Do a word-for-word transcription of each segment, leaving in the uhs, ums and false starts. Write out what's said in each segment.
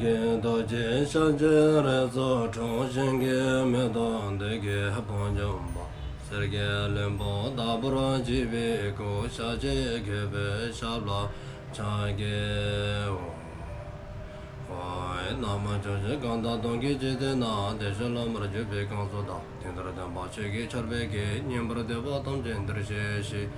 གི་རྡོ་རྗེ་ཤཱཀྱའི་རིགས་སུ་འཁྲུངས། ཞིང་གི་མེ་ཏོག་འདོད་ཀྱི་དཔལ་འབྱུང་པ། གསེར་གྱི་ལྷུན་པོ་ལྟ་བུར་བརྗིད་པའི་སྐུ། ཤཱཀྱའི་གོས་པའི་ཞབས་ལ་ཕྱག་འཚལ་ལོ། ཨོ། ན་མོ། ཕྱོགས་བཅུའི་གང་དག་སྟོང་གི་འཇིག་རྟེན་ན། བདེ་གཤེགས་སློབ་མར་གྱུར་པའི་གང་ཟག་དག། དེང་འདིར་སྟོན་པ་ཆོས་ཀྱི་ཆར་འབེབས་ཀྱིས། ཉན་པར་འདོད་པ་ཐམས་ཅད་འདིར་གཤེགས་ཤིག།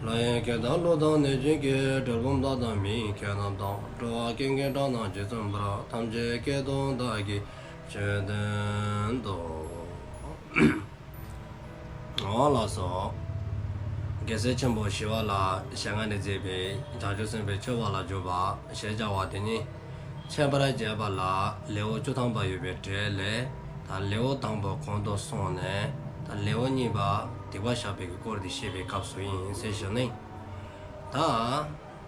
ལྷ་ཡི་སྐད་དང་ཀླུ་དང་གནོད་སྦྱིན་སྐད། གྲུལ་བུམ་དག་དང་མི་ཡི་སྐད་རྣམས་དང་། འགྲོ་བ་ཀུན་གྱི་སྒྲ་རྣམས་ཇི་ཙམ་པར། ཐམས་ཅད་སྐད་དུ་བདག་གིས་ཆོས་བསྟན་ཏོ། འོང་ལགས་སོ། རྒྱལ་སྲས་ཆེན་པོ་ཞི་བ་ལྷའི་ཞལ་སྔ་ནས་མཛད་པའི་བྱང་ཆུབ་སེམས་དཔའི་སྤྱོད་པ་ལ་འཇུག་པ་ཞེས་བྱ་བ་དེ་ཉིད་འཆད་པར་བྱེད་པ་ལ་ལེའུ་བཅུ་ཐམ་པ་ཡོད་པའི་གྲས་ལས། ད་ལེའུ་དང་པོ་གོང་དུ་སོང་ནས། ད་ལེའུ་གཉིས་པ་སྡིག་པ་བཤགས་པའི་གི་སྐོར་དེ་བཤད་པའི་སྐབས་སུ་ཨིན་ཟེར་ཞུ་ནི། ད་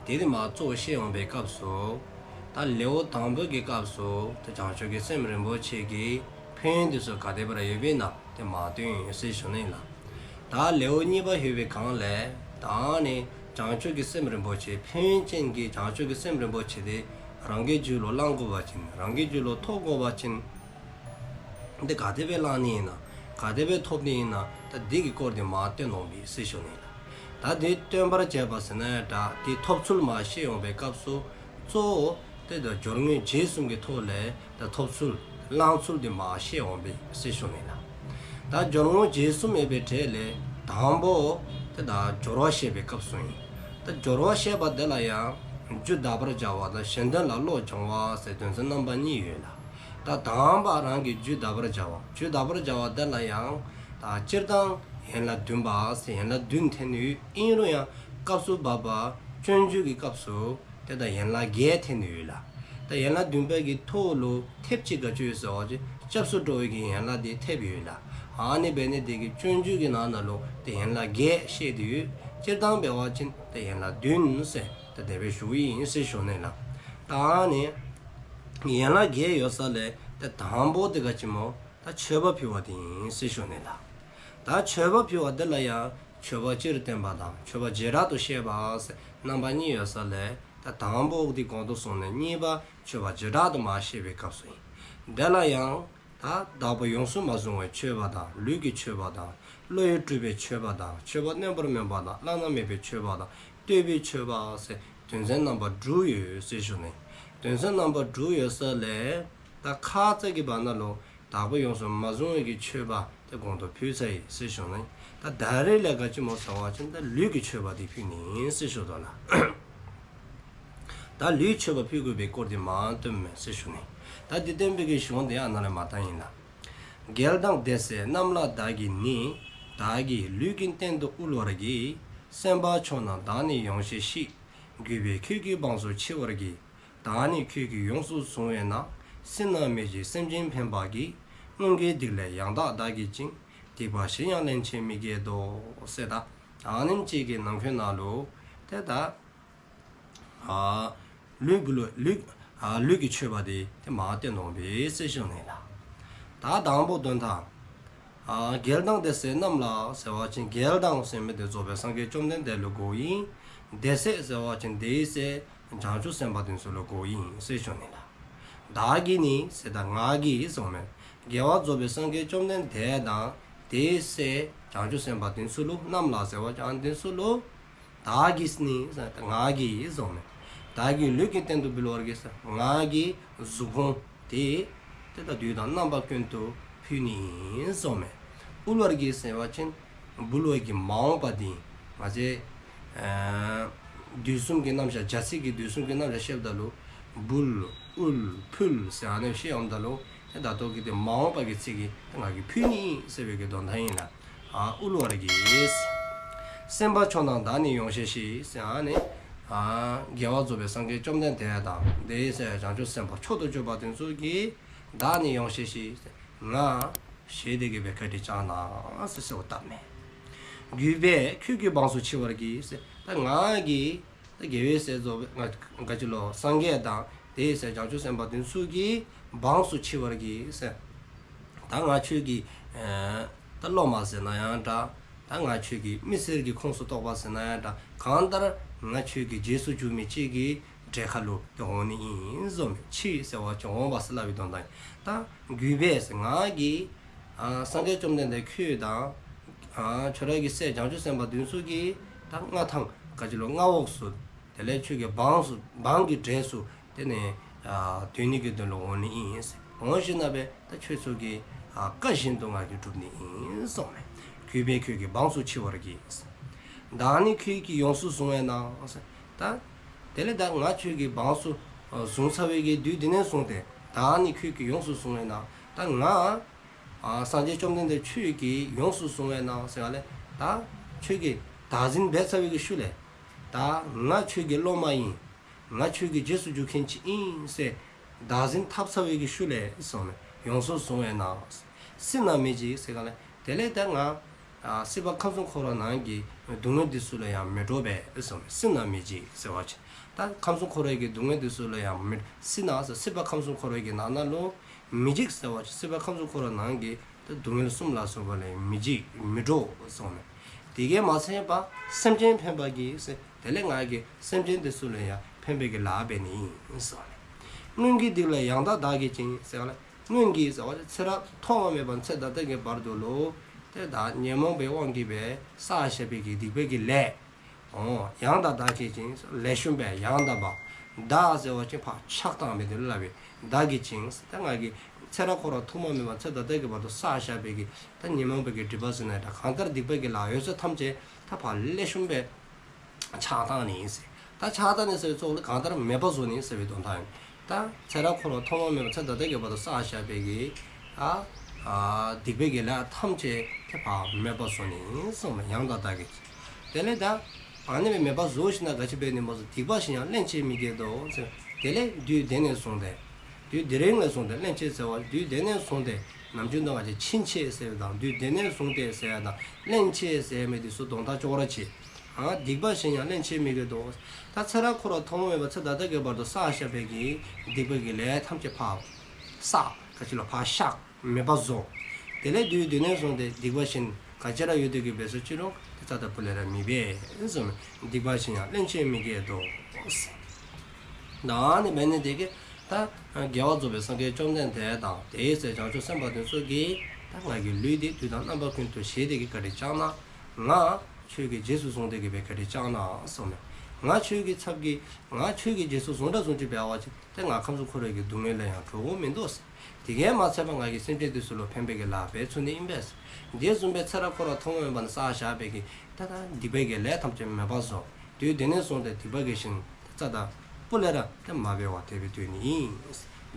དེ་དེ་མ་གཙོ་བོ་བཤད་འོང་པའི་སྐབས་སུ། ད་ལེའུ་དང་པོའི་གི་སྐབས་སུ་ད་བྱང་ཆུབ་ཀྱི་སེམས་རིན་པོ་ཆེ་གི་ཕན་ཡོན་དེ་ཚུ་ག་དེ་སྦེ་ར་ཡོདཔ་ཨིན་ན་དེ་མ་སྟོན་ཡི་ཟེར་ཞུ་ནི་ལགས། ད་ལེའུ་གཉིས་པ་ཡོད་པའི་སྒང་ལས། ད་ནི་བྱང་ཆུབ་ཀྱི་སེམས་རིན་པོ་ཆེ། ཕན་ཡོན་ཅན་གྱི་བྱང་ཆུབ་ཀྱི་སེམས་རིན་པོ་ཆེ་དེ་རང་གི་རྒྱུད་ལུ་བླང་དགོ་པ་ཅིན། རང་གི་རྒྱུད་ལུ་ཐོབ་དགོ་པ་ཅིན། དེ་ག་དེ་སྦེ་བླང་ནི་ཨིན་ན། ག་དེ་སྦེ་ཐོབ་ནི་ཨིན་ན། ད་དེ་གི་སྐོར་དེ་མ་སྟོན་འོང་པས་ཟེར་ཞུ་ནི་ལགས། ད་དེ་སྟོན་པར་བྱེད་པ་ཟེར་ན་ད་དེ་ཐོབ་ཚུལ་མ་བཤད་འོང་པའི་སྐབས་སུ། གཙོ་བོ་དེ་ད་སྦྱོར་དངོས་རྗེས་གསུམ་གྱི་ཐོག་ལས་ད་ཐོབ་ཚུལ་བླང་ཚུལ་དེ་མ་བཤད་འོང་པས་ཟེར་ཞུ་ནི་ལགས། ད་སྦྱོར་དངོས་རྗེས་གསུམ་ཡོད་པའི་གྲས་ལས་དང་པོ་དེ་ད་སྦྱོར་བ་བཤད་པའི་སྐབས་སུ་ཨིན། ད་སྦྱོར་བ་བཤད་པ་དེ་ལ་ཡང་རྒྱུད་དག་པར་བྱ་བ་དང་གཞན་དོན་ལ་བློ་སྦྱང་བ་ཟེར་དོན་ཚན་རྣམ་པ་གཉིས་ཡོད་ལགས། ད་དང་པ་རང་གི་རྒྱུད་དག་པར་བྱ་བ། རྒྱུད་དག་པར་བྱ་བ་དེ་ལ་ཡང་ད་སྤྱིར་བཏང་ཡན་ལག་བདུན་པ་ཟེར་ཡན་ལག་བདུན་ཐོན་ནི་ཡོད། ཨིན་རུང་ཡང་སྐབས་སུ་བབ་པ་སྤྱོད་འཇུག་གི་སྐབས་སུ་དེ་ད་ཡན་ལག་བརྒྱད་ཐོན་ནི་ཡོད་ལགས། ད་ཡན་ལག་བདུན་པའི་གི་ཐོག་ལུ་ཐེབས་ཅིག་ག་ཅི་ཡོད་ཟེར་བ་ཅིན་སྐྱབས་སུ་འགྲོ་བའི་གི་ཡན་ལག་དེ་ཐེབས་ཡོད་ལགས། ཨ་ནི་འབད་ནི་དེ་གིས་སྤྱོད་འཇུག་གི་ནང་ན་ལུ་དེ་ཡན་ལག་བརྒྱད་བཤད་དེ་ཡོད། སྤྱིར་བཏང་འབད་བ་ཅིན་དེ་ཡན་ལག་བདུན་ཟེར་ད་དེ་སྦེ་ཞུཝ་ཨིན་ཟེར་ཞུ་ནི་ལགས། ད་ནི་ཡན་ལག་བརྒྱད་ཡོད་ས་ལས་དེ་དང་པོ་དེ་ག་ཅི་སྨོ། ད་མཆོད་པ་ཕུལ་བ་དེ་ཨིན་ཟེར་ཞུ་ནི་ལགས། ད་མཆོད་པ་ཕུལ་བ་དེ་ལ་ཡང་མཆོད་པ་སྤྱིར་བསྟན་པ་དང་མཆོད་པ་བྱེ་བྲག་ཏུ་བཤད་པ་ཟེར་རྣམ་པ་གཉིས་ཡོད་ས་ལས། ད་དང་པོ་དེ་གོང་དུ་སོང་ནས་གཉིས་པ་མཆོད་པ་བྱེ་བྲག་ཏུ་མ་བཤད་པའི་སྐབས་སུ་ཨིན། དེ་ལ་ཡང་ད་བདག་པོས་ཡོངས་སུ་མ་བཟུང་བའི་མཆོད་པ་དང་། ལུས་ཀྱི་མཆོད་པ་དང་། བློ་ཡིས་སྤྲུལ་པའི་མཆོད་པ་དང་། མཆོད་པ་རྣོན་པོར་སྨོན་པ་དང་། བླ་ན་མེད་པའི་མཆོད་པ་དང་། བསྟོད་པའི་མཆོད་པ་ཟེར་དོན་ཚན་རྣམ་པ་དྲུག་ཡོད་ཟེར་ཞུ་ནི། དོན་ཚན་རྣམ་པ་དྲུག་ཡོད་ས་ལས་ད་ཁ་ཙ་གི་བར་ན་ལུ་བདག་པོས་ཡོངས་སུ་མ་བཟུང་བའི་གི་མཆོད་པ་དེ་གོང་དུ་ཕུལ་ཚར་ཡི་ཟེར་ཞུ་ནི། ད་ད་རེས་ལས་ག་ཅི་སྨོ་ཟེར་བ་ཅིན་ད་ལུས་ཀྱི་མཆོད་པ་དེ་ཕུལ་ནི་ཨིན་ཟེར་ཞུ་དོ་ལགས། ད་ལུས་མཆོད་པ་ཕུལ་དགོ་པའི་སྐོར་དེ་མ་སྟོནམ་མས་ཟེར་ཞུ་ནི། ད་དེ་སྟོན་པའི་གི་གཞུང་དེ་ཨ་ནཱ་ལས་མར་བཏང་ཡི་ལགས། རྒྱལ་དང་དེ་སྲས་རྣམས་ལ་བདག་གིས་ནི། བདག་གི་ལུས་ཀྱི་སྟེང་དུ་དབུལ་བར་བགྱི། སེམས་དཔའ་མཆོག་རྣམས་བདག་ནི་ཡོངས་ཤེས་ཤིག། གུས་པས་ཁྱོད་ཀྱི་འབངས་སུ་མཆི་བར་བགྱི། བདག་ནི་ཁྱོད་ཀྱིས་ཡོངས་སུ་བཟུང་བས་ན། སྲིད་ན་མི་འཇིགས་སེམས་ཅན་ཕན་པ་བགྱིད། སྔོན་གྱི་སྡིག་ལས་ཡང་དག་འདའ་བགྱིད་ཅིང་། སྡིག་པ་གཞན་ཡང་སླན་ཆད་མི་བགྱིད་དོ། ཟེར་ད་ཨ་ནེམ་ཅིག་གི་ནང་འཁོད་ན་ལུ་དེ་ད་ཨ་ལུས་ཀྱི་ལུ་ལུས་ཨ་ལུས་ཀྱི་མཆོད་པ་དེ་དེ་མ་སྟོན་འོང་པས་ཟེར་ཞུ་ནི་ལགས། ད་དང་པོ་དོན་དག་ཨ་རྒྱལ་དང་དེ་སྲས་རྣམས་ལ་ཟེར་བ་ཅིན་རྒྱལ་དང་ཟེར་མི་དེ་རྫོགས་པའི་སངས་རྒྱས་བཅོམ་ལྡན་འདས་ལུ་གོཝ་ཨིན། དེ་སྲས་ཟེར་བ་ཅིན་དེའི་སྲས་བྱང་ཆུབ་སེམས་དཔའ་དེ་ཚུ་ལུ་གོཝ་ཨིན་ཟེར་ཞུ་ནི་ལགས། བདག་གིས་ནི་ཟེར་ད་ང་གིས་ཟེརཝ་མས། རྒྱལ་བ་རྫོགས་པའི་སངས་རྒྱས་བཅོམ་ལྡན་འདས་དང་དེའི་སྲས་བྱང་ཆུབ་སེམས་དཔའ་དེ་ཚུ་ལུ། རྣམས་ལ་ཟེར་བ་ཅིན་དེ་ཚུ་ལུ། བདག་གིས་ནི་ཟེར་ད་ང་གིས་ཟེརཝ་མས། བདག་གི་ལུས་ཀྱི་སྟེང་དུ་འབུལ་བར་བགྱི་ཟེར། ང་གི་གཟུགས་ཕུང་དེ་དེ་ད་དུས་དང་རྣམ་པ་ཀུན་ཏུ་ཕུལ་ནི་ཨིན་ཟེརཝ་མས། དབུལ་བར་བགྱི་ཟེར་བ་ཅིན་འབུལ་བའི་གི་མ་འོངས་པ་དེ་ང་བཅས་ཨ་དུས་གསུམ་གྱི་རྣམ་གཞག་བྱ་ཚིག་གི་དུས་གསུམ་གྱི་རྣམ་གཞག་བཤདཔ་ད་ལུ་འབུལ་དབུལ་ཕུལ་ཟེར་ཨ་ནི་བཤད་འོངམ་ད་ལུ་དེ་ད་ལྟོ་གི་དེ་མ་འོངས་པ་གི་ཚིག་གིས་ང་གིས་ཕུལ་ནི་ཨིན་ཟེར་བའི་གི་དོན་དག་ཨིན་ལགས། ཨ་དབུལ་བར་བགྱི། སེམས་དཔའ་མཆོག་རྣམས་བདག་ནི་ཡོངས་ཤེས་ཤིག་ཟེར་ཨ་ནི་ཨ་རྒྱལ་བ་རྫོགས་པའི་སངས་རྒྱས་བཅོམ་ལྡན་འདས་དང་དེའི་སྲས་བྱང་ཆུབ་སེམས་དཔའ་མཆོག་ཏུ་གྱུར་པ་དེ་ཚུ་གིས་བདག་ནི་ཡོངས་ཤེས་ཤིག་ཟེར། ང་ཞེས་དེ་གི་སྦེ་བཀའ་དྲིན་བསྐྱང་གནང་ཟེར་གསོལཝ་བཏབ་མས། གུས་པས་ཁྱོད་ཀྱི་འབངས་སུ་མཆི་བར་བགྱི་ཟེར། ད་ང་གིས་ད་རྒྱལ་བའི་སྲས་རྫོགས་པའི་ང་ག་ཅི་ལོ་སངས་རྒྱས་དང་དེའི་སྲས་བྱང་ཆུབ་སེམས་དཔའ་དེ་ཚུ་གི་འབངས་སུ་མཆི་བར་བགྱི་ཟེར། ད་ང་ཁྱོད་ཀྱི་ཨ་ད་སློབ་མ་ཟེར་ན་ཡང་འདྲ། ད་ང་ཁྱོད་ཀྱི་མི་སེར་གྱི་ཁོངས་སུ་གཏོགས་པ་ཟེར་ན་ཡང་འདྲ། གང་ལྟར་ང་ཁྱོད་ཀྱི་རྗེས་སུ་འཇུག་མི་ཅིག་གི་ གྲལ་ཁར་ལུ་ཏེ་འོང་ནི་ཨིན་ཟེརཝ་མས། ཕྱིར་ཟེརཝ་ཅིན་འོང་བ་ཟེར་སླབ་པའི་དོན་དག་ཨིན། ད་གུས་པས་ཟེར་ང་གིས་ཨ་སངས་རྒྱས་བཅོམ་ལྡན་འདས་ཁྱོད་དང་ཨ་ཁྱོད་རའི་སྲས་བྱང་ཆུབ་སེམས་དཔའ་འདི་ཚུ་གི་ད་མངའ་ཐང་ག་ཅི་ལོ་མངའ་འོག་སུ་དེ་ལས་ཁྱོད་ཀྱི་འབངས་སུ་འབངས་ཀྱི་གྲས་སུ་དེ་ནི་ཨ་སྡོད་ནི་གི་དོན་ལུ་འོང་ནི་ཨིན་ཟེར། འོང་ཞིནམ་ལས་ད་ཁྱོད་ཚུ་གི་ཨ་བཀའ་བཞིན་དུ་ང་གིས་སྒྲུབ་ནི་ཨིན་ཟེརཝ་མས། གུས་པས་ཁྱོད་ཀྱི་འབངས་སུ་མཆི་བར་བགྱི་ཟེར། བདག་ནི་ཁྱོད་ཀྱིས་ཡོངས་སུ་བཟུང་བས་ན་ཟེར། ད་དེ་ལས་ད་ང་ཁྱོད་ཀྱི་འབངས་སུ་ཨ་བཟུང་ཚར་བའི་གི་དུས་དེ་ནས་བཟུང་སྟེ། བདག་ནི་ཁྱོད་ཀྱིས་ཡོངས་སུ་བཟུང་བས་ན། ད་ང་ཨ་སངས་རྒྱས་བཅོམ་ལྡན་འདས་ཁྱོད་ཀྱིས་ཡོངས་སུ་བཟུང་བས་ན་ཟེརཝ་ལས་ད་ཁྱོད་ཀྱིས་བདག་འཛིན་འབད་ཚར་བའི་གི་ཤུལ་ལས་ད་ང་ཁྱོད་ཀྱི་སློབ་མ་ཨིན། ང་ཁྱོད་ཀྱི་རྗེས་སུ་འཇུག་མཁན་ཅིག་ཨིན་ཟེར་བདག་འཛིན་འཐབ་ཚར་བའི་གི་ཤུལ་ལས་ཟེརཝ་མས། ཡོངས་སུ་བཟུང་བས་ན། སྲིད་ན་མི་འཇིགས་ཟེརཝ་ལས་དེ་ལས་ད་ང་ཨ་སྲིད་པ་ཁམས་གསུམ་འཁོར་བ་ནང་གི་སྡུག་བསྔལ་འདི་ཚུ་ལུ་ཡང་མི་འདྲོག་པས་ཟེརཝ་མས། སྲིད་ན་མི་འཇིགས་ཟེར་བ་ཅིན་ད་ཁམས་གསུམ་འཁོར་བའི་གི་སྡུག་བསྔལ་འདི་ཚུ་ལུ་ཡང་མི་སྲིད་ན་ཟེར་སྲིད་པ་ཁམས་གསུམ་འཁོར་བའི་གི་ནང་ན་ལུ་མི་འཇིགས་ཟེར་བ་ཅིན་སྲིད་པ་ཁམས་གསུམ་འཁོར་བ་ནང་གི་ད་སྡུག་བསྔལ་གསུམ་ལ་སོགས་པ་ལས་མི་འཇིགས་མི་འདྲོག་ཟེརཝ་མས། དེ་གིས་མ་ཚད་པར་སེམས་ཅན་ཕན་པར་བགྱི་ཟེར། དེ་ལས་ང་གིས་སེམས་ཅན་འདི་ཚུ་ལུ་ཡང་ཕན་པའི་གི་ལཱ་འབད་ནི་ཨིན་ཟེརཝ་མས། སྔོན་གྱི་སྡིག་ལས་ཡང་དག་བདག་གིས་བྱིན་ཟེརཝ་ལས་སྔོན་གྱི་ཟེརཝ་ཅིན་ཚེ་རབས་ཐོག་མ་མེད་པ་ཚེ་ད་ལྟ་གི་བར་དུ་ལུ་ཏེ་ད་ཉོན་མོངས་པའི་དབང་གིས་སྦེ་བསགས་བཞག་པའི་གི་སྡིག་པའི་གི་ལས། འོ་ཡང་དག་བདག་གིས་བྱིན། ལེགས་ཤོམ་སྦེ་ཡང་དག་པ། བདག་ཟེར་བ་ཅིན་ཕར་ཆགས་བཏང་མི་དེ་ལུ་སླབ་པས། བདག་གིས་བྱིན། ད་ང་གིས་ཚེ་རབས་འཁོར་བ་ཐོག་མ་མེད་པ་ཚེ་ད་ལྟ་གི་བར་དུ་བསགས་བཞག་པའི་གི་ད་ཉོན་མོངས་པའི་གི་སྒྲིབ་པ་ཟེར་ན་ད་གང་ལྟར་སྡིག་པའི་གི་ལཱ་ཡོད་ཚད་ཐམས་ཅད་ད་ཕར་ལེགས་ཤོམ་སྦེ་ཆགས་བཏང་ནི་ཟེར། ད་ཆགས་བཏང་ནི་ཟེར་བའི་ཚུལ་ལུ་གང་ལྟར་མེདཔ་བཟོ་ནི་ཟེར་བའི་དོན་དག་ཨིན། ད་ཚེ་རབས་འཁོར་བ་ཐོག་མ་མེད་པ་ཚེ་ད་ལྟ་གི་བར་དུ་བསགས་བཞག་པའི་གི་ཨ་ཨ་སྡིག་པའི་གི་ལཱ་ཐམས་ཅད་ཏེ་ཕར་མེདཔ་བཟོ་ནི་ཟེརཝ་མས། ཡང་དག་བདག་གིས། དེ་ལས་ད་ཨ་ནི་སྦེ་མེདཔ་བཟོ་ཞིནམ་ལས་ག་ཅི་འབད་ནི་སྨོ་ཟེར། སྡིག་པ་གཞན་ཡང་སླན་ཆད་མི་བགྱིད་དོ་ཟེར། དེ་ལས་དུས་དེ་ནས་བཟུང་སྟེ། དུས་དེ་རིང་ལས་བཟུང་སྟེ། སླན་ཆད་ཟེར་བ་དུས་དེ་ནས་བཟུང་སྟེ། ནམ་རྒྱུན་དུ་ང་བཅས་ཕྱིན་ཆད་ཟེར་བ་དང་དུས་དེ་ནས་བཟུང་སྟེ་ཟེར་བ་དང་སླན་ཆད་ཟེར་མི་འདི་ཚུ་དོན་དག་ཅོག་ར་གཅིག། ཨ་སྡིག་པ་གཞན་ཡང་སླན་ཆད་མི་བགྱིད་དོ། ད་ཚེ་རབས་འཁོར་བ་ཐོག་མ་མེད་པ་ཚེ་ད་ལྟ་གི་བར་དུ་བསགས་བཞག་པའི་གི་སྡིག་པའི་གི་ལས་ཐམས་ཅད་ཕར་བསགས། ག་ཅི་ལོ་ཕར་བཤགས། མེདཔ་བཟོ། དེ་ལས་དུས་དེ་ནས་བཟུང་སྟེ་སྡིག་པ་གཞན་ག་ཅི་ར་ཡོད་དེ་གི་འབད་སོ་ཅི་རུང་ཏེ་རྩ་དང་སྤུ་ལས་ར་མི་འབད་ཟེརཝ་མས། སྡིག་པ་གཞན་ཡང་སླན་ཆད་མི་བགྱིད་དོ་ཟེར། ད་ཨ་ནི་འབད་ནི་དེ་གིས་ད་རྒྱལ་བ་རྫོགས་པའི་སངས་རྒྱས་བཅོམ་ལྡན་འདས་དང་དེའི་སྲས་བྱང་ཆུབ་སེམས་དཔའ་དེ་ཚུ་གིས་ད་ང་གི་ལུས་འདི་དུས་དང་རྣམ་པ་ཀུན་ཏུ་བཞེས་ཏེ་གི་བཀའ་དྲིན་བསྐྱངས་གནང་། ང་ཁྱོད་ཀྱི་རྗེས་སུ་བཟུང་སྟེ་གི་སྦེ་བཀའ་དྲིན་བསྐྱངས་གནང་ཟེརཝ་མས། ང་ཁྱོད་ཀྱི་ཚབ་ཀྱིས་ང་ཁྱོད་ཀྱི་རྗེས་སུ་བཟུང་འདྲ་བཟུང་ཅི་འབད་བ་ཅིན་ཏེ་ང་ཁམས་གསུམ་འཁོར་བའི་གི་སྡུག་བསྔལ་ལས་ཡང་གྲོལ་དགོཔ་མིན་འདུག་ཟེར། དེ་གིས་མ་ཚད་པར་ང་གིས་སེམས་ཅན་དེ་ཚུ་ལུ་ཕན་པའི་གི་ལཱ་འབད་ཚུགས་ནི་ཨིན་པས། དེ་བཟུམ་སྦེ་ཚེ་རབས་འཁོར་བ་ཐོག་མ་མེད་པ་ནས་བསགས་བཞག་པའི་གི་ད་ད་སྡིག་པའི་གི་ལས་ཐམས་ཅད་མེདཔ་བཟོ། དུས་དེ་ནས་བཟུང་སྟེ་སྡིག་པ་གི་གཞན་རྩ་དང་སྤུ་ལས་ར་ཏེ་མ་འབད་བར་དེ་སྦེ་སྡོད་ནི་ཨིན།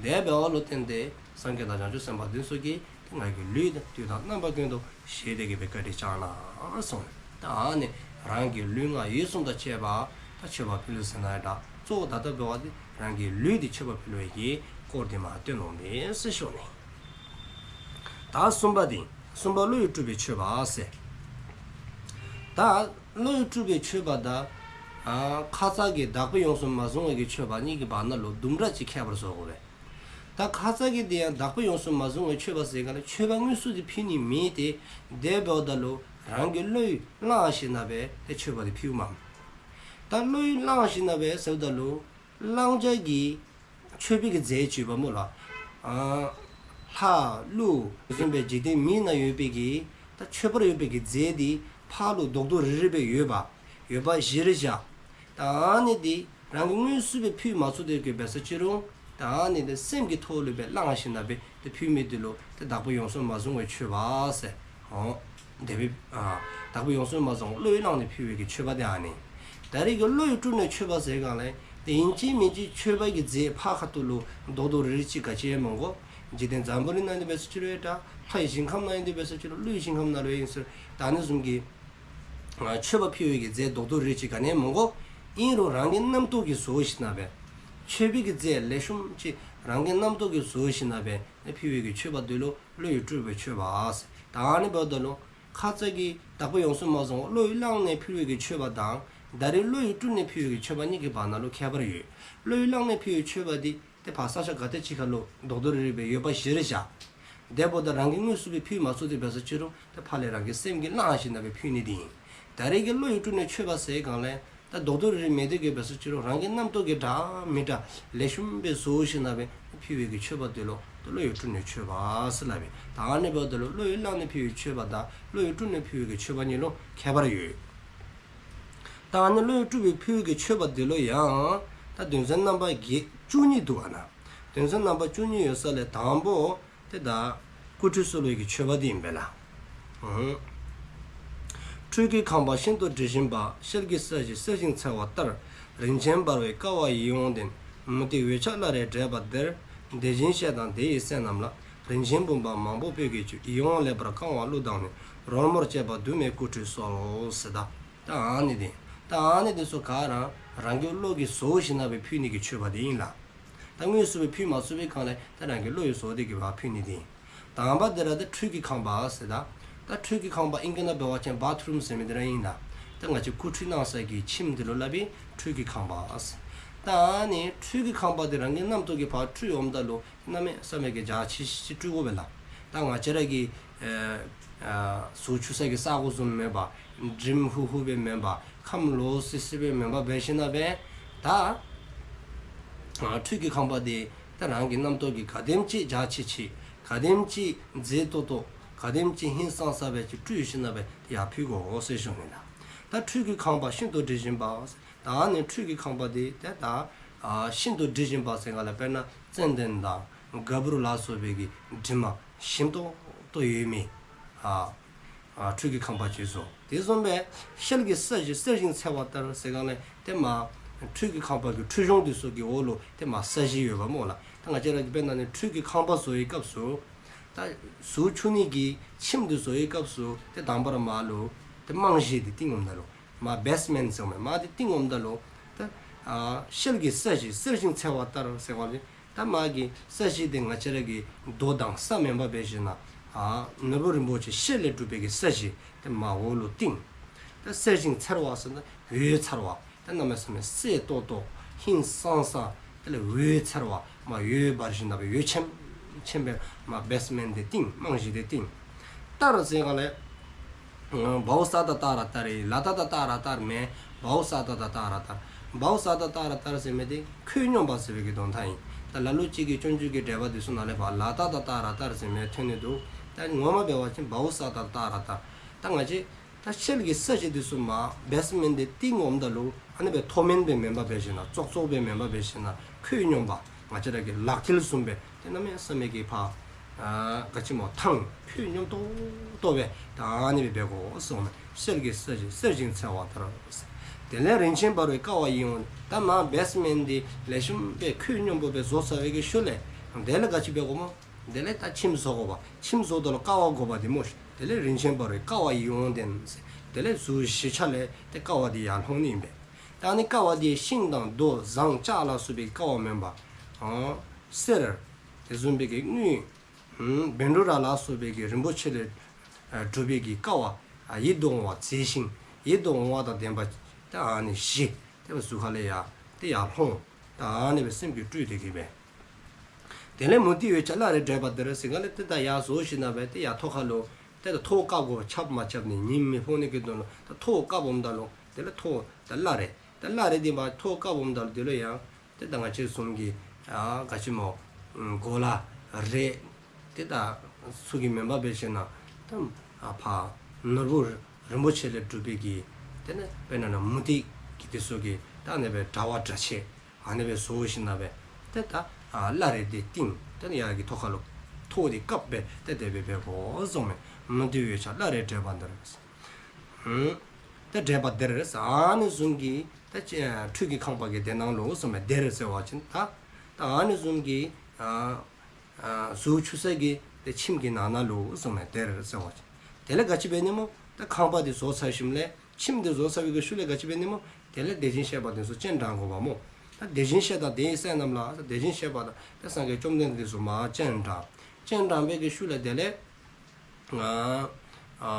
དེ་འབདཝ་ལུ་བརྟེན་ཏེ་སངས་རྒྱས་དང་བྱང་ཆུབ་སེམས་དཔའ་དེ་ཚུ་གིས་ཏེ་ང་གི་ལུས་འདི་དུས་དང་རྣམ་པ་ཀུན་ཏུ་བཞེས་ཏེ་གི་སྦེ་བཀའ་དྲིན་བསྐྱངས་གནང་ཟེརཝ་མས། ད་ཨ་ནི་རང་གི་ལུས་ངག་ཡིད་གསུམ་དང་བཅས་པ་ད་མཆོད་པ་ཕུལ་ཟེར་ན་ཡང་འདྲ། གཙོ་བོ་ད་ལྟ་འབད་བ་འདི་རང་གི་ལུས་འདི་མཆོད་པ་ཕུལ་བའི་གི་སྐོར་འདི་མར་སྟོན་འོང་པས་ཟེར་ཞུ་ནི། ད་གསུམ་པ་འདི་གསུམ་པ་བློ་ཡིས་སྤྲུལ་པའི་མཆོད་པ་ཟེར། ད་བློ་ཡིས་སྤྲུལ་པའི་མཆོད་པ་དང་ཨ་ཁ་ཙ་གི་བདག་པོས་ཡོངས་སུ་མ་བཟུང་བའི་གི་མཆོད་པ་གཉིས་ཀྱི་བར་ན་ལུ་དུམ་གྲ་ཅིག་ཁྱད་པར་བཟོ་དགོ་པས། ད་ཁ་ཙ་གི་འདི་ཡང་བདག་པོས་ཡོངས་སུ་མ་བཟུང་བའི་མཆོད་པ་ཟེར་ག་ལས་མཆོད་པ་དངོས་སུ་འདི་ཕུལ་ནི་མེད་དེ། དེ་འབདཝ་ད་ལུ་རང་གི་བློ་ཡིས་བླངས་ཞིནམ་ལས་ཏེ་མཆོད་པ་འདི་ཕུལཝ་མས། ད་བློ་ཡིས་བླངས་ཞིནམ་ལས་ཟེརཝ་ད་ལུ་བླང་བྱ་གི་མཆོད་པའི་གི་རྫས་ཅིག་ཡོདཔ་སྨོ་ལགས། ཨ་ལྷ་ཀླུ་བཟུམ་སྦེ་འཇིག་རྟེན་མི་ནང་ཡོད་པའི་གི་ད་མཆོད་པར་འོས་པའི་གི་རྫས་འདི་ཕར་ལུ་རྡོག་རྡོག་རིལ་རིལ་སྦེ་ཡོདཔ་ཡོདཔ་གཞིར་བཞག། ད་ཨ་ནི་འདི་རང་གིས་དངོས་སུ་སྦེ་ཕུལ་མ་ཚུགས་ཏེ་གི་འབད་སོ་ཅི་རུང་ད་ཨ་ནི་འདི་སེམས་ཀྱི་ཐོག་ལུ་སྦེ་བླངས་ཞིནམ་ལས་ཏེ་ཕུལ་མི་འདི་ལུ་ཏེ་བདག་པོས་ཡོངས་སུ་མ་བཟུང་བའི་མཆོད་པ་ཟེར། འོ་དེ་སྦེ་ཨ་བདག་པོས་ཡོངས་སུ་མ་བཟུང་བློ་ཡིས་བླངས་ནས་ཕུལ་བའི་གི་མཆོད་པ་འདི་ཨ་ནི། ད་རེས་ཀྱི་བློ་ཡིས་སྤྲུལ་ནས་མཆོད་པ་ཟེར་ག་ལས་ཏེ་ཨིན་ཅི་མིན་ཅི་མཆོད་པའི་གི་རྫས་ཕར་ཁ་ཐུག་ལུ་རྡོག་རྡོག་རིལ་རིལ་ཅིག་ག་ཅི་ཡང་མི་དགོ། འཇིག་རྟེན་འཛམ་བུ་གླིང་ནང་ཡོད་དེ་འབད་སོ་ཅི་རུང་ཡང་འདྲ། ལྷའི་ཞིང་ཁམས་ནང་ཡོད་དེ་འབད་སོ་ཅི་རུང་ཀླུའི་ཞིང་ཁམས་ནང་ལུ་ཡང་ཨིན་ཟེར། ད་ཨ་ནི་བཟུམ་གྱི་ཨ་མཆོད་པ་ཕུལ་བའི་གི་རྫས་རྡོག་རྡོག་རིལ་རིལ་ཅིག་ག་ནི་ཡང་མི་དགོ། ཨིན་རུང་རང་གི་རྣམ་རྟོག་གིས་བཟོ་ཞིནམ་ལས་མཆོད་པའི་གི་རྫས་ལེགས་ཤོམ་ཅིག་རང་གི་རྣམ་རྟོག་གིས་བཟོ་ཞིནམ་ལས་ཕུལ་བའི་གི་མཆོད་པ་འདི་ལུ་བློ་ཡིས་སྤྲུལ་པའི་མཆོད་པ་ཟེར། ད་ཨ་ནི་འབདཝ་ད་ལུ་ཁ་ཙ་གི་བདག་པོས་ཡོངས་སུ་མ་བཟུང་བ་བློ་ཡིས་བླངས་ནས་ཕུལ་བའི་གི་མཆོད་པ་དང་ད་རེས་བློ་ཡིས་སྤྲུལ་ནས་ཕུལ་བའི་གི་མཆོད་པ་གཉིས་ཀྱི་བར་ན་ལུ་ཁྱད་པར་ཡོད། བློ་ཡིས་བླངས་ནས་ཕུལ་བའི་མཆོད་པ་འདི་ཏེ་ཕར་ས་ཆ་ག་ཏེ་ཅིག་ཁ་ལུ་རྡོག་རྡོག་རིལ་རིལ་སྦེ་ཡོདཔ་གཞིར་བཞག། དེ་འབདཝ་ད་རང་གིས་དངོས་སུ་སྦེ་ཕུལ་མ་ཚུགས་ཏེ་འབད་སོ་ཅི་རུང་ཏེ་ཕར་ལས་རང་གི་སེམས་ཀྱིས་བླངས་ཞིནམ་ལས་ཕུལ་ནི་འདི་ཨིན། ད་རེས་ཀྱི་བློ་ཡིས་སྤྲུལ་ནས་མཆོད་པ་ཟེར་ག་ལས་ད་ ད་རྡོག་རྡོག་རིལ་རིལ་མེད་དེ་གི་འབད་སོ་ཅི་རུང་རང་གི་རྣམ་རྟོག་གིས་འདྲ་མི་འདྲ་ལེགས་ཤོམ་སྦེ་བཟོ་ཞིནམ་ལས་ཕུལ་བའི་གི་མཆོད་པ་དེ་ལུ་ད་བློ་ཡིས་སྤྲུལ་ནས་མཆོད་པ་ཟེར་སླབ་ཨིན། ད་ཨ་ནི་འབདཝ་ད་ལུ་བློ་ཡིས་བླངས་ནས་ཕུལ་བའི་མཆོད་པ་དང་བློ་ཡིས་སྤྲུལ་ནས་ཕུལ་བའི་གི་མཆོད་པ་གཉིས་ལུ་ཁྱད་པར་ཡོད། ད་ཨ་ནི་བློ་ཡིས་སྤྲུལ་བའི་ཕུལ་བའི་གི་མཆོད་པ་དེ་ལུ་ཡང་ད་དོན་ཚན་རྣམ་པ་བརྒྱད་བཅུ་གཉིས་འདུག་ཨ་ན། དོན་ཚན་རྣམ་པ་བཅུ་གཉིས་ཡོད་ས་ལས་དང་པོ་དེ་ད་སྐུ་ཁྲུས་གསོལ་བའི་གི་མཆོད་པ་དེ་ཨིན་པས་ལགས། ཨུམ། ཁྲུས་ཀྱི་ཁང་པ་ཤིན་ཏུ་དྲི་ཞིམ་པ། ཤེལ་གྱི་ས་གཞི་གསལ་ཞིང་འཚེར་བ་ལྟར། རིན་ཆེན་འབར་བའི་ཀ་བ་ཡིད་འོང་ལྡན། མུ་ཏིག་འོད་ཆགས་བླ་རེ་བྲེས་པ་དེར། དེ་བཞིན་གཤེགས་དང་དེ་ཡི་སྲས་རྣམས་ལ། རིན་ཆེན་བུམ་པ་མང་པོ་སྤོས་ཀྱིས་བྱུགས། ཡིད་འོང་ལེགས་པར་བཀང་བ་གླུ་དང་ནི། རོལ་མོར་བཅས་པ་དུ་མས་སྐུ་ཁྲུས་གསོལ་ཟེར། ད་ད་ཨ་ནི་དེ་ད་ཨ་ནི་དེ་ཚུ་ག་ར་རང་གི་བློ་གིས་བཟོ་ཞིནམ་ལས་ཕུལ་ནི་གི་མཆོད་པ་དེ་ཨིན་ལགས། ད་དངོས་སུ་སྦེ་ཕུལ་མ་ཚུགས་པའི་སྒང་ལས་ད་རང་གི་བློ་ཡིས་བཟོ་སྟེ་གི་འབད་ཕུལ་ནི་དེ། དང་པ་དེ་ར་ད་ཁྲུས་ཀྱི་ཁང་པ་ཟེར། ད་ད་ཁྲུས་ཀྱི་ཁང་པ་ཨིང་སྐད་ནང་འབད་བ་ཅིན་བཱཐ་རུམ་ཟེར་མི་དེ་ར་ཨིན་ལགས། ད་ང་བཅས་སྐུ་ཁྲུས་གནང་ས་གི་ཁྱིམ་དེ་ལུ་སླབ་ཨིན་ཁྲུས་ཀྱི་ཁང་པ་ཟེར། ད་ཨ་ནི་ཁྲུས་ཀྱི་ཁང་པ་དེ་རང་གི་རྣམ་རྟོག་གིས་ཕར་སྤྲུལ་འོངམ་ད་ལུ་གནམ་མེད་ས་མེད་ཀྱི་འཇའ་ཆི་ཆི་སྤྲུལ་དགོ་པས་ལགས། ད་ང་བཅས་ར་གི་ཨེ་ཨ་གཟུགས་འཁྱུ་ས་གི་ས་གོ་བཟུམ་མེན་པར་འགྲིམ་ཧུ་ཧུ་སྦེ་མེན་པར་ཁམས་ལོག་སི་སི་སྦེ་མེན་པར་འབད་ཞིནམ་ལས་ད་ཨ་ཁྲུས་ཀྱི་ཁང་པ་དེ་ད་རང་གི་རྣམ་རྟོག་གིས་ག་དེམ་ཅིག་འཇའ་ཆི་ཆི་ག་དེམ་ཅིག་མཛེས་ཏོག་ཏོ་ག་དེམ་ཅིག་ཧིང་སངས་ས་སྦེ་ཅིག་སྤྲུལ་ཞིནམ་ལས་ཡར་ཕུལ་དགོ་ཟེར་ཞུ་ནི་ལགས། ད་ཁྲུས་ཀྱི་ཁང་པ་ཤིན་ཏུ་དྲི་ཞིམ་པ། ད་ཨ་ནི་ཁྲུས་ཀྱི་ཁང་པ་དེ་ཏེ་ད་ཨ་ཤིན་ཏུ་དྲི་ཞིམ་པ་ཟེར་ག་ལས་དཔེར་ན་ཙན་དན་དང་ག་བུར་ལ་སོགས་པའི་གི་དྲིམ་ཞིམ་ཏོག་ཏོ་ཡོད་མི་ཨ་ཨ་ཁྲུས་ཀྱི་ཁང་པ་ཅིག་བཟོ། དེ་བཟུམ་སྦེ་ཤེལ་གྱི་ས་གཞི་གསལ་ཞིང་འཚེར་བ་ལྟར་ཟེར་ག་ལས་ཏེ་མ་ཁྲུས་ཀྱི་ཁང་པ་གི་ཁྲུས་གཞོང་དེ་ཚུ་གི་འོག་ལུ་ཏེ་མ་ས་གཞི་ཡོདཔ་སྨོ་ལགས། ད་ང་བཅས་ར་གི་དཔེར་ན་ནི་ཁྲུས་ཀྱི་ཁང་པ་བཟོ་བའི་སྐབས་སུ་ད་གཟུགས་འཁྱུ་ནི་གི་ཁྱིམ་དེ་བཟོ་བའི་སྐབས་སུ་ཏེ་དང་པ་ར་མར་ལུ་ཏེ་རྨང་གཞི་དེ་བཏིང་འོངམ་ད་ལུ་མར་བེསི་མེནཊ་ཟེར་མི་མར་དེ་བཏིང་འོངམ་ད་ལུ་ད་ཨ་ཤེལ་གྱི་ས་གཞི་གསལ་ཞིང་འཚེར་བ་ལྟར་ཟེར་བ་ལས་ད་མར་གྱི་ས་གཞི་དེ་ང་བཅས་ར་གི་རྡོ་དང་ས་མེན་པར་འབད་ཞིནམ་ལས་ཨ་ནོར་བུ་རིན་པོ་ཆེ་ཤེལ་ལས་གྲུབ་པའི་གི་ས་གཞི་དེ་མར་འོག་ལུ་བཏིང་། ད་གསལ་ཞིང་འཚེར་བ་ཟེར་ན་འོད་འཚེར་བ། ད་གནམ་མེད་ས་མེད་གསལ་ཏོག་ཏོ་ཧིང་སངས་ས་དེ་ལས་འོད་འཚེར་བ་མར་འོད་འབར་ཞིནམ་ལས་འོད་ཆེམ་ཆེམ་སྦེ་མར་བེསི་མེནཊ་དེ་བཏིང་རྨང་གཞི་དེ་བཏིང་། ལྟར་ཟེར་ག་ལས་བའོ་ས་ཏ་ཏ་ར་ཏ་རེ་ལ་ཏ་ཏ་ཏ་ར་ཏར་མེན། བའོ་ས་ཏ་ཏ་ཏ་ར་ཏར། བའོ་ས་ཏ་ཏ་ར་ཏར་ཟེར་མི་དེ་ཁོད་སྙོམས་པ་ཟེར་བའི་གི་དོན་དག་ཨིན། ད་ལ་ལུ་ཅིག་གིས་སྤྱོད་འཇུག་གི་འགྲེལ་པ་དེ་ཚུ་ནང་ལས་ཕར་ལ་ཏ་ཏ་ཏ་ར་ཏར་ཟེར་མི་ཐོན་ནི་འདུག། ད་ངོ་མ་འབད་བ་ཅིན་བའོ་ས་ཏ་ཏ་ར་ཏར། ད་ང་བཅས་ད་ཤེལ་གྱི་ས་གཞི་དེ་ཚུ་མར་བེསི་མེནཊ་དེ་བཏིང་འོངམ་ད་ལུ་ཨ་ནི་སྦེ་མཐོ་དམན་སྦེ་མེན་པར་འབད་ཞིནམ་ལས་ཙོག་ཙོག་སྦེ་མེན་པར་འབད་ཞིནམ་ལས་ཁོད་སྙོམས་པ་ང་བཅས་ར་གི་ལག་མཐིལ་བཟུམ་སྦེ་ཏེ་གནམ་མེད་ས་མེད་ཀྱི་ཕར་ཨ་ག་ཅི་སྨོ་ཐང་ཁོད་སྙོམས་ཏོག་ཏོ་སྦེ་ད་ཨ་ནི་སྦེ་འབད་དགོ་གསུངས་མས། ཤེལ་གྱི་ས་གཞི་གསལ་ཞིང་འཚེར་བ་ལྟར། དེ་ལས་རིན་ཆེན་འབར་བའི་ཀ་བ་ཡིད་འོང་། ད་མར་བེསི་མེནཊ་དེ་ལེགས་ཤོམ་སྦེ་ཁོད་སྙོམས་པོ་སྦེ་བཟོ་ཚར་བའི་གི་ཤུལ་ལས་དེ་ལས་ག་ཅི་འབད་དགོ་སྨོ། དེ་ལས་ད་ཁྱིམ་བཟོ་དགོ་པས། ཁྱིམ་བཟོཝ་ད་ལུ་ཀ་བ་དགོ་པས་དེ་སྨོ་ཤིག། དེ་ལས་རིན་ཆེན་འབར་བའི་ཀ་བ་ཡིད་འོང་ལྡན། དེ་ལས་གཟུགས་བཞི་ཆ་ལས་ཏེ་ཀ་བ་དེ་ཡར་ལྷོང་ནི་ཨིན་པས། ད་ཨ་ནི་ཀ་བ་དེ་ཤིང་དང་རྡོ་ཟངས་ལྕགས་ལ་སོགས་པའི་ཀ་བ་མེན་པར་ཨ་གསེར་དེ་བཟུམ་སྦེ་གི་དངུལ་ཨམ་བཻ་ཌཱུརྱ་ལ་སོགས་པའི་གི་རིན་པོ་ཆེ་ལས་ཨ་གྲུབ་པའི་གི་ཀ་བ་ཨ་ཡིད་དུ་འོང་བ་མཛེས་ཤིང་ཡིད་དུ་འོང་བ་དང་ལྡན་པ་ད་ཨ་ནི་བཞི་དེ་སྦེ་གཟུགས་ཁ་ལས་ཡར་ཏེ་ཡར་ལྷོང་། ད་ཨ་ནི་སྦེ་སེམས་ཀྱིས་སྤྲུལ་ཏེ་གི་སྦེ། དེ་ལས་མུ་ཏིག་འོད་ཆགས་བླ་རེ་བྲེས་པ་དེར་ཟེར་ག་ལས་ཏེ་ད་ཡར་བཟོ་ཞིནམ་ལས་ཏེ་ཡར་ཐོག་ཁ་ལུ་ཏེ་ད་ཐོག་བཀབ་དགོ། ཆབ་མ་ཆབ་ནི་ཉིམ་མི་ཕོག་ནི་གི་དོན་ལུ་ད་ཐོག་བཀབ་འོངམ་ད་ལུ་དེ་ལས་ཐོག་ད་བླ་རེ་ད་བླ་རེ་དེ་མར་ཐོག་བཀབ་འོངམ་ད་ལུ་དེ་ལུ་ཡང་ཏེ་ད་ང་བཅས་བཟུམ་གྱི་ཨ་ག་ཅི་སྨོ་གོ་ལ་རས་ཏེ་ད་ཚུ་གི་མེན་པར་འབད་ཞིནམ་ལས་ད་ཨ་ཕར་ནོར་བུ་རིན་པོ་ཆེ་ལས་གྲུབ་པའི་གི་དེ་ལས་དཔེར་ན་ན་མུ་ཏིག་གི་དེ་ཚུ་གི་ད་ཨ་ནི་སྦེ་དྲ་བ་དྲ་ཕྱེད་ཨ་ནི་སྦེ་བཟོ་ཞིནམ་ལས་ཏེ་ད་ཨ་བླ་རེ་དེ་བཏིང་། ཏེ་ཡར་གྱི་ཐོག་ཁ་ལུ་ཐོག་དེ་བཀབ་སྦེ་ཏེ་དེ་སྦེ་འབད་དགོ་གསུངས་མས། མུ་ཏིག་འོད་ཆགས་བླ་རེ་བྲེས་པ་དེར། ཨུམ། ཏེ་བྲེས་པ་དེར་ཟེར་ཨ་ནི་བཟུམ་གྱི་ཏེ་ཁྲུས་ཀྱི་ཁང་པ་གི་དེ་ནང་ལུ་གསུངས་མས། དེར་ཟེར་བ་ཅིན་ད་ད་ཨ་ནི་བཟུམ་གྱི་ཨ་ཨ་གཟུགས་འཁྱུ་ས་གི་ཏེ་ཁྱིམ་གྱི་ནང་ན་ལུ་གསུངས་མས། དེར་ཟེར་བ་ཅིན་དེ་ལས་ག་ཅི་འབད་ནི་སྨོ། ད་ཁང་པ་དེ་བཟོ་ཚར་ཞིནམ་ལས་ཁྱིམ་དེ་བཟོ་ཚར་བའི་གི་ཤུལ་ལས་ག་ཅི་འབད་ནི་སྨོ། དེ་ལས་དེ་བཞིན་གཤེགས་པ་དེ་ཚུ་སྤྱན་དྲངས་དགོ་པས་སྨོ། ད་དེ་བཞིན་གཤེགས་དང་དེ་ཡི་སྲས་རྣམས་ལ། དེ་བཞིན་གཤེགས་པ་དང་ད་སངས་རྒྱས་བཅོམ་ལྡན་འདས་དེ་ཚུ་མར་སྤྱན་དྲངས། སྤྱན་དྲངས་པའི་གི་ཤུལ་ལས་དེ་ལས་ཨ་ཨ་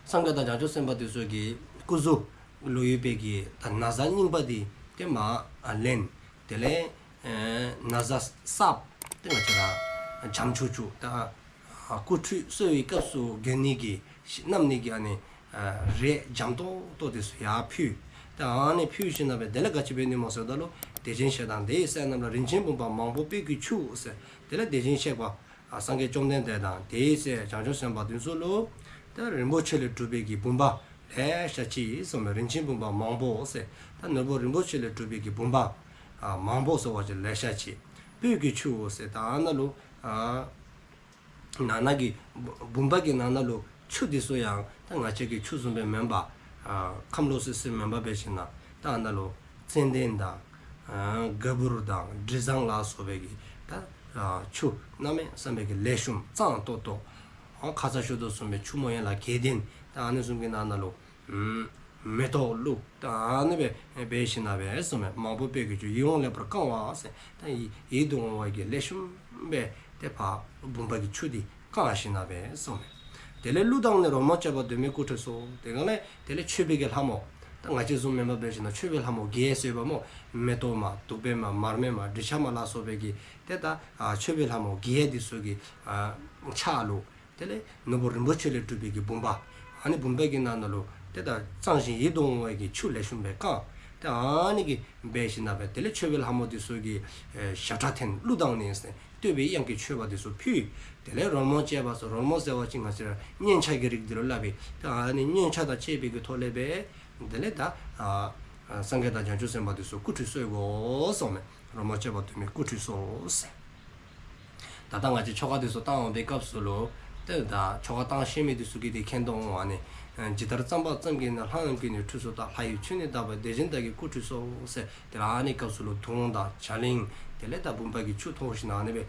སངས་རྒྱས་དང་བྱང་ཆུབ་སེམས་དཔའ་དེ་ཚུ་གི་སྐུ་གཟུགས་ལུ་ཡོད་པའི་གི་ད་ན་བཟའ་རྙིང་པ་དེ་ཏེ་མར་ཨ་ལེན། དེ་ལས་ཨེ་ན་བཟའ་གསརཔ་དེ་ང་བཅས་ར་འཇམ་ཅུག་ཅུ་ད་ཨ་སྐུ་ཁྲུས་གསོལ་བའི་སྐབས་སུ་གྱོན་ནི་གི་བསྣམ་ནི་གི་ཨ་ནི་ཨ་རས་འཇམ་ཏོང་ཏོ་དེ་ཚུ་ཡར་ཕུལ། ད་ཨ་ནི་ཕུལ་ཞིནམ་ལས་དེ་ལས་ག་ཅི་འབད་ནི་སྨོ་ཟེརཝ་ད་ལུ་དེ་བཞིན་གཤེགས་དང་དེའི་སྲས་རྣམས་ལ། རིན་ཆེན་བུམ་པ་མང་པོ་སྤོས་ཀྱིས་ཕྱུག་ཟེར། དེ་ལས་དེ་བཞིན་གཤེགས་པ་ཨ་སངས་རྒྱས་བཅོམ་ལྡན་འདས་དང་དེའི་སྲས་བྱང་ཆུབ་སེམས་དཔའ་དེ་ཚུ་ལུ་ད་རིན་པོ་ཆེ་ལས་གྲུབ་པའི་གི་བུམ་པ་ལེ་ཤ་ཅིག་གསུངས་མས། རིན་ཆེན་བུམ་པ་མང་པོ་ཟེར། ད་ནོར་བུ་རིན་པོ་ཆེ་ལས་གྲུབ་པའི་གི་བུམ་པ་ཨ་མང་པོ་ཟེར་བ་ཅིན་ལེ་ཤ་ཅིག་སྤོས་ཀྱིས་ཕྱུག་ཟེར། ད་ཨ་ནཱ་ལུ་ཨ་ནང་ན་གི་བུམ་པ་གི་ནང་ན་ལུ་ཆུ་དེ་ཚུ་ཡང་ད་ང་བཅས་ཀྱི་ཆུ་བཟུམ་སྦེ་མེན་པར་ཨ་ཁམས་ལོག་སི་སི་མེན་པར་འབད་ཞིནམ་ལས་ད་ཨ་ནཱ་ལུ་ཙན་དན་དང་ཨ་ག་བུར་དང་དྲི་བཟང་ལ་སོགས་པའི་གི་ད་ཨ་ཆུ་གནམ་མེད་ས་མེད་ཀྱི་ལེགས་ཤོམ་གཙང་ཏོག་ཏོ་ཨ་ཁ་ཙ་ཞུ་དོ་བཟུམ་སྦེ་ཆུ་མོ་ཡན་ལག་བརྒྱད་ལྡན་ད་ཨ་ནི་བཟུམ་གྱི་ནང་ན་ལུ་མེ་ཏོག་བླུགས། ད་ཨ་ནི་སྦེ་འབད་ཞིནམ་ལས་གསུངས་མས། མང་པོ་སྤོས་ཀྱིས་ཕྱུག། ཡིད་འོང་ལེགས་པར་བཀང་བ་ཟེར། ད་ཡིད་ཡིད་དུ་འོང་བའི་གི་ལེགས་ཤོམ་སྦེ་ཏེ་ཕར་བུམ་པ་གི་ཆུ་འདི་བཀང་ཞིནམ་ལས་གསུངས་མས། དེ་ལས་གླུ་དང་ནི་རོལ་མོ་བཅས་པ་དུ་མས་སྐུ་ཁྲུས་གསོལ། དེ་ག་ལས་དེ་ལས་མཆོད་པའི་གི་ལྷ་མོ་ད་ང་བཅས་བཟུམ་མེན་པར་འབད་ཞིནམ་ལས་མཆོད་པའི་ལྷ་མོ་བརྒྱད་ཟེར་བ་སྨོ། མེ་ཏོག་མ་བདུག་སྤོས་མ་མར་མེ་མ་དྲི་ཆབ་མ་ལ་སོགས་པའི་གི་ཏེ་ད་ཨ་མཆོད་པའི་ལྷ་མོ་བརྒྱད་དེ་ཚུ་གི་ཨ་ཕྱག་ལུ་དེ་ལས་ནོར་བུ་རིན་པོ་ཆེ་ལས་གྲུབ་པའི་གི་བུམ་པ། ཨ་ནི་བུམ་པའི་གི་ནང་ན་ལུ་ཏེ་ད་གཙང་ཞིང་ཡིད་དུ་འོང་བའི་གི་ཆུ་ལེགས་ཤོམ་སྦེ་བཀང་། ཏེ་ཨ་ནི་གིས་འབད་ཞིནམ་ལས་དེ་ལས་མཆོད་པའི་ལྷ་མོ་དེ་ཚུ་གིས་ཨེ་ཞབས་ཁྲ་འཐེན། གླུ་དང་ནི་ཟེར་བསྟོད་པའི་དབྱངས་ཀྱིས་མཆོད་པ་དེ་ཚུ་ཕུལ། དེ་ལས་རོལ་མོ་བཅས་པ་ཟེར། རོལ་མོ་ཟེར་བ་ཅིན་ང་བཅས་ར་སྙན་ཆ་གི་རིགས་འདི་ལུ་སླབ་པས། ཏེ་ཨ་ནི་སྙན་ཆ་དང་བཅས་པའི་གི་ཐོག་ལས་སྦེ་དེ་ལས་ད་ཨ་ཨ་སངས་རྒྱས་དང་བྱང་ཆུབ་སེམས་དཔའ་དེ་ཚུ་སྐུ་ཁྲུས་གསོལ་དགོ་གསུངས་མས། རོལ་མོ་བཅས་པ་དུ་མས་སྐུ་ཁྲུས་གསོལ་ཟེར། ད་ལྟ་ང་བཅས་ཆོ་ག་དེ་ཚུ་བཏང་འོང་པའི་སྐབས་སུ་ལུ་ཏེ་ད་ཆོ་ག་བཏང་ཤེས་མི་དེ་ཚུ་གིས་དེ་མཁྱེན་དོ་འོང་། ཨ་ནི་ཇི་ལྟར་བརྩམ་པ་ཙམ་གྱིས་ནི། ལྷ་རྣམས་ཀྱིས་ནི་ཁྲུས་གསོལ་ལྟར། ལྷ་ཡི་ཆོས་ནི་དག་པས་དེ་བཞིན་བདག་གིས་སྐུ་ཁྲུས་གསོལ་ཟེར། དེ་ལས་ཨ་ནི་སྐབས་སུ་ལུ་དུང་དང་བྱ་གླིང་དེ་ལས་ད་བུམ་པ་གི་ཆུ་འཐོར་ཞིནམ་ལས་ཨ་ནི་སྦེ་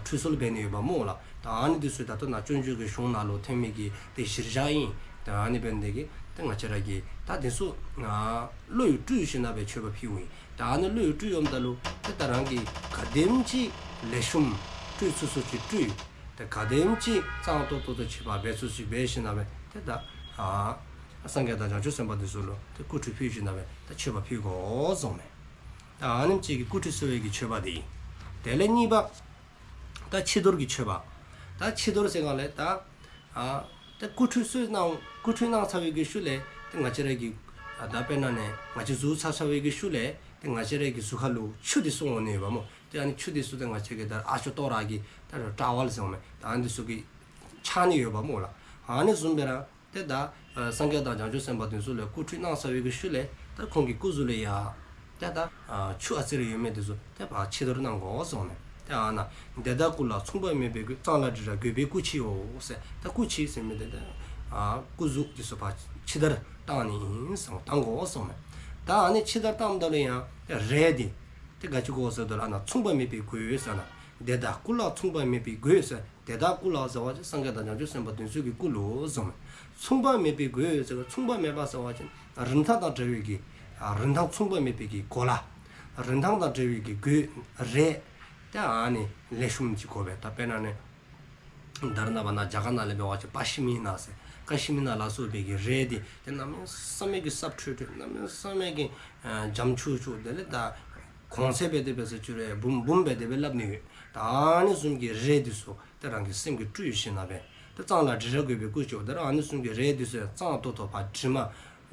ཁྲུས་གསོལ་འབད་ནི་ཡོདཔ་སྨོ་ལགས། ད་ཨ་ནི་དེ་ཚུ་ད་ལྟོ་ནཱ་སྤྱོད་འཇུག་གི་གཞུང་ནང་ལུ་ཐོན་མི་གི་དེ་གཞིར་བཞག་ཨིན། ད་ཨ་ནི་འབད་ནི་དེ་གིས་ད་ང་བཅས་ར་གིས་ད་དེ་ཚུ་ཨ་བློ་ཡིས་སྤྲུལ་ཞིནམ་ལས་སྦེ་མཆོད་པ་ཕུལཝ་ཨིན། ད་ཨ་ནི་བློ་ཡིས་སྤྲུལ་འོངམ་ད་ལུ་ཏེ་ད་རང་གིས་ག་དེམ་ཅིག་ལེགས་ཤོམ་སྤྲུལ་ཚུགས་ཚུགས་ཅིག་སྤྲུལ། ཏེ་ག་དེམ་ཅིག་གཙང་ཏོག་ཏོ་ཏོ་ཅིག་འབད་ཚུགས་ཅིག་འབད་ཞིནམ་ལས་སྦེ་ཏེ་ད་ཨ་སངས་རྒྱས་དང་བྱང་ཆུབ་སེམས་དཔའ་དེ་ཚུ་ལུ་ཏེ་སྐུ་ཁྲུས་ཕུལ་ཞིནམ་ལས་སྦེ་ཏེ་མཆོད་པ་ཕུལ་དགོ་གསུངས་མས། ད་ཨ་ནེམ་ཅིག་གིས་སྐུ་ཁྲུས་གསོལ་བའི་གི་མཆོད་པ་དེ་ཨིན། དེ་ལས་གཉིས་པ་ད་ཕྱི་དོར་གྱི་མཆོད་པ། ད་ཕྱི་དོར་ཟེརཝ་ལས་ད་ཨ་ད་སྐུ་ཁྲུས་གསོལ་གནང་། སྐུ་ཁྲུས་གནང་ཚར་བའི་གི་ཤུལ་ལས་ཏེ་ང་བཅས་ར་གི་ཨ་ད་དཔེར་ན་ནི་ང་བཅས་གཟུགས་ཚ་ཚར་བའི་གི་ཤུལ་ལས་ཏེ་ང་བཅས་ར་གི་གཟུགས་ཁ་ལུ་ཆུ་དེ་སོང་འོང་ནི་ཡོདཔ་སྨོ། ཏེ་ཨ་ནི་ཆུ་དེ་ཚུ་ཏེ་ང་བཅས་ཀྱི་ད་ཨ་ཅོ་ཏོ་ར་གི་ད་ཊ་ཝལ་ཟེརཝ་མས། ད་ཨ་ནི་དེ་ཚུ་གིས་འཕྱག་ནི་ཡོདཔ་སྨོ་ལགས། ཨ་ནི་བཟུམ་སྦེ་ར་ཏེ་ད་ཨ་སངས་རྒྱས་དང་བྱང་ཆུབ་སེམས་དཔའ་དེ་ཚུ་ལུ་སྐུ་ཁྲུས་གནང་ཚར་བའི་གི་ཤུལ་ལས་ད་ཁོང་གི་སྐུ་གཟུགས་ལས་ཡར་ཏེ་ད་ཨ་ཆུ་ཨ་ཙི་རེ་ཡོད་མི་དེ་ཚུ་ཏེ་ཕར་ཕྱི་དོར་གནང་དགོ་གསུངས་མས། ཏེ་ཨ་ནཱ་དེ་དག་སྐུ་ལ་མཚུངས་པ་མེད་པའི་གོས། གཙང་ལ་དྲི་རབ་བགོས་པའི་སྐུ་ཕྱིའོ་ཟེར། ད་སྐུ་ཕྱི་ཟེར་མི་དེ་ད་ཨ་སྐུ་གཟུགས་དེ་ཚུ་ཕར་ཕྱི་དར་བཏང་ནི་ཨིན་གསུངས་བཏང་དགོ་གསུངས་མས། ད་ཨ་ནི་ཕྱི་དར་བཏངམ་ད་ལུ་ཡང་ཏེ་རས་དེ་ཏེ་ག་ཅི་དགོ་ཟེརཝ་ད་ལུ་ཨ་ནཱ་མཚུངས་པ་མེད་པའི་གོས་ཟེར་ན། དེ་དག་སྐུ་ལ་མཚུངས་པ་མེད་པའི་གོས་ཟེར། དེ་དག་སྐུ་ལ་ཟེར་བ་ཅིན་སངས་རྒྱས་དང་བྱང་ཆུབ་སེམས་དཔའ་དེ་ཚུ་གི་སྐུ་ལུ་གསུངས་མས། མཚུངས་པ་མེད་པའི་གོས་ཟེར་བ་མཚུངས་པ་མེད་པ་ཟེར་བ་ཅིན་རིན་ཐང་དང་བྲལ་བའི་གི་ཨ་རིན་ཐང་མཚུངས་པ་མེད་པའི་གི་གོ་ལ། རིན་ཐང་དང་བྲལ་བའི་གི་གོས་རས། ཏེ་ཨ་ནི་ལེགས་ཤོམ་ཅིག་དགོ་པས། ད་དཔེར་ན་ནི་ད་རེས་ནངས་པ་ནཱ་རྒྱ་གར་ནང་ལས་འབད་བ་ཅིན་པ་ཤི་མི་ན་ཟེར་ཀ་ཤི་མི་ན་ལ་སོགས་པའི་གི་རས་དེ་ཏེ་གནམ་མེད་ས་མེད་ཀྱི་སྲབ་ཁྲོ་ཁྲོ་གནམ་མེད་ས་མེད་ཀྱི་ཨ་འཇམ་ཆུ་ཆུ་དེ་ལས་ད་གོང་ཚད་འབད་དེ་འབད་ས་ཅིག་རུང་འབུམ་འབུམ་འབད་དེ་འབད་སླབ་ནི་ཡོད། ད་ཨ་ནི་བཟུམ་གྱི་རས་དེ་ཚུ་ཏེ་རང་གི་སེམས་ཀྱིས་སྤྲུལ་ཞིནམ་ལས་སྦེ་ཏེ་གཙང་ལ་དྲི་རབ་བགོས་པའི་སྐུ་ཕྱིའོ། ད་རུང་ཨ་ནི་བཟུམ་གྱི་རས་དེ་ཚུ་ཡང་གཙང་ཏོག་ཏོ་ཕར་དྲི་མ་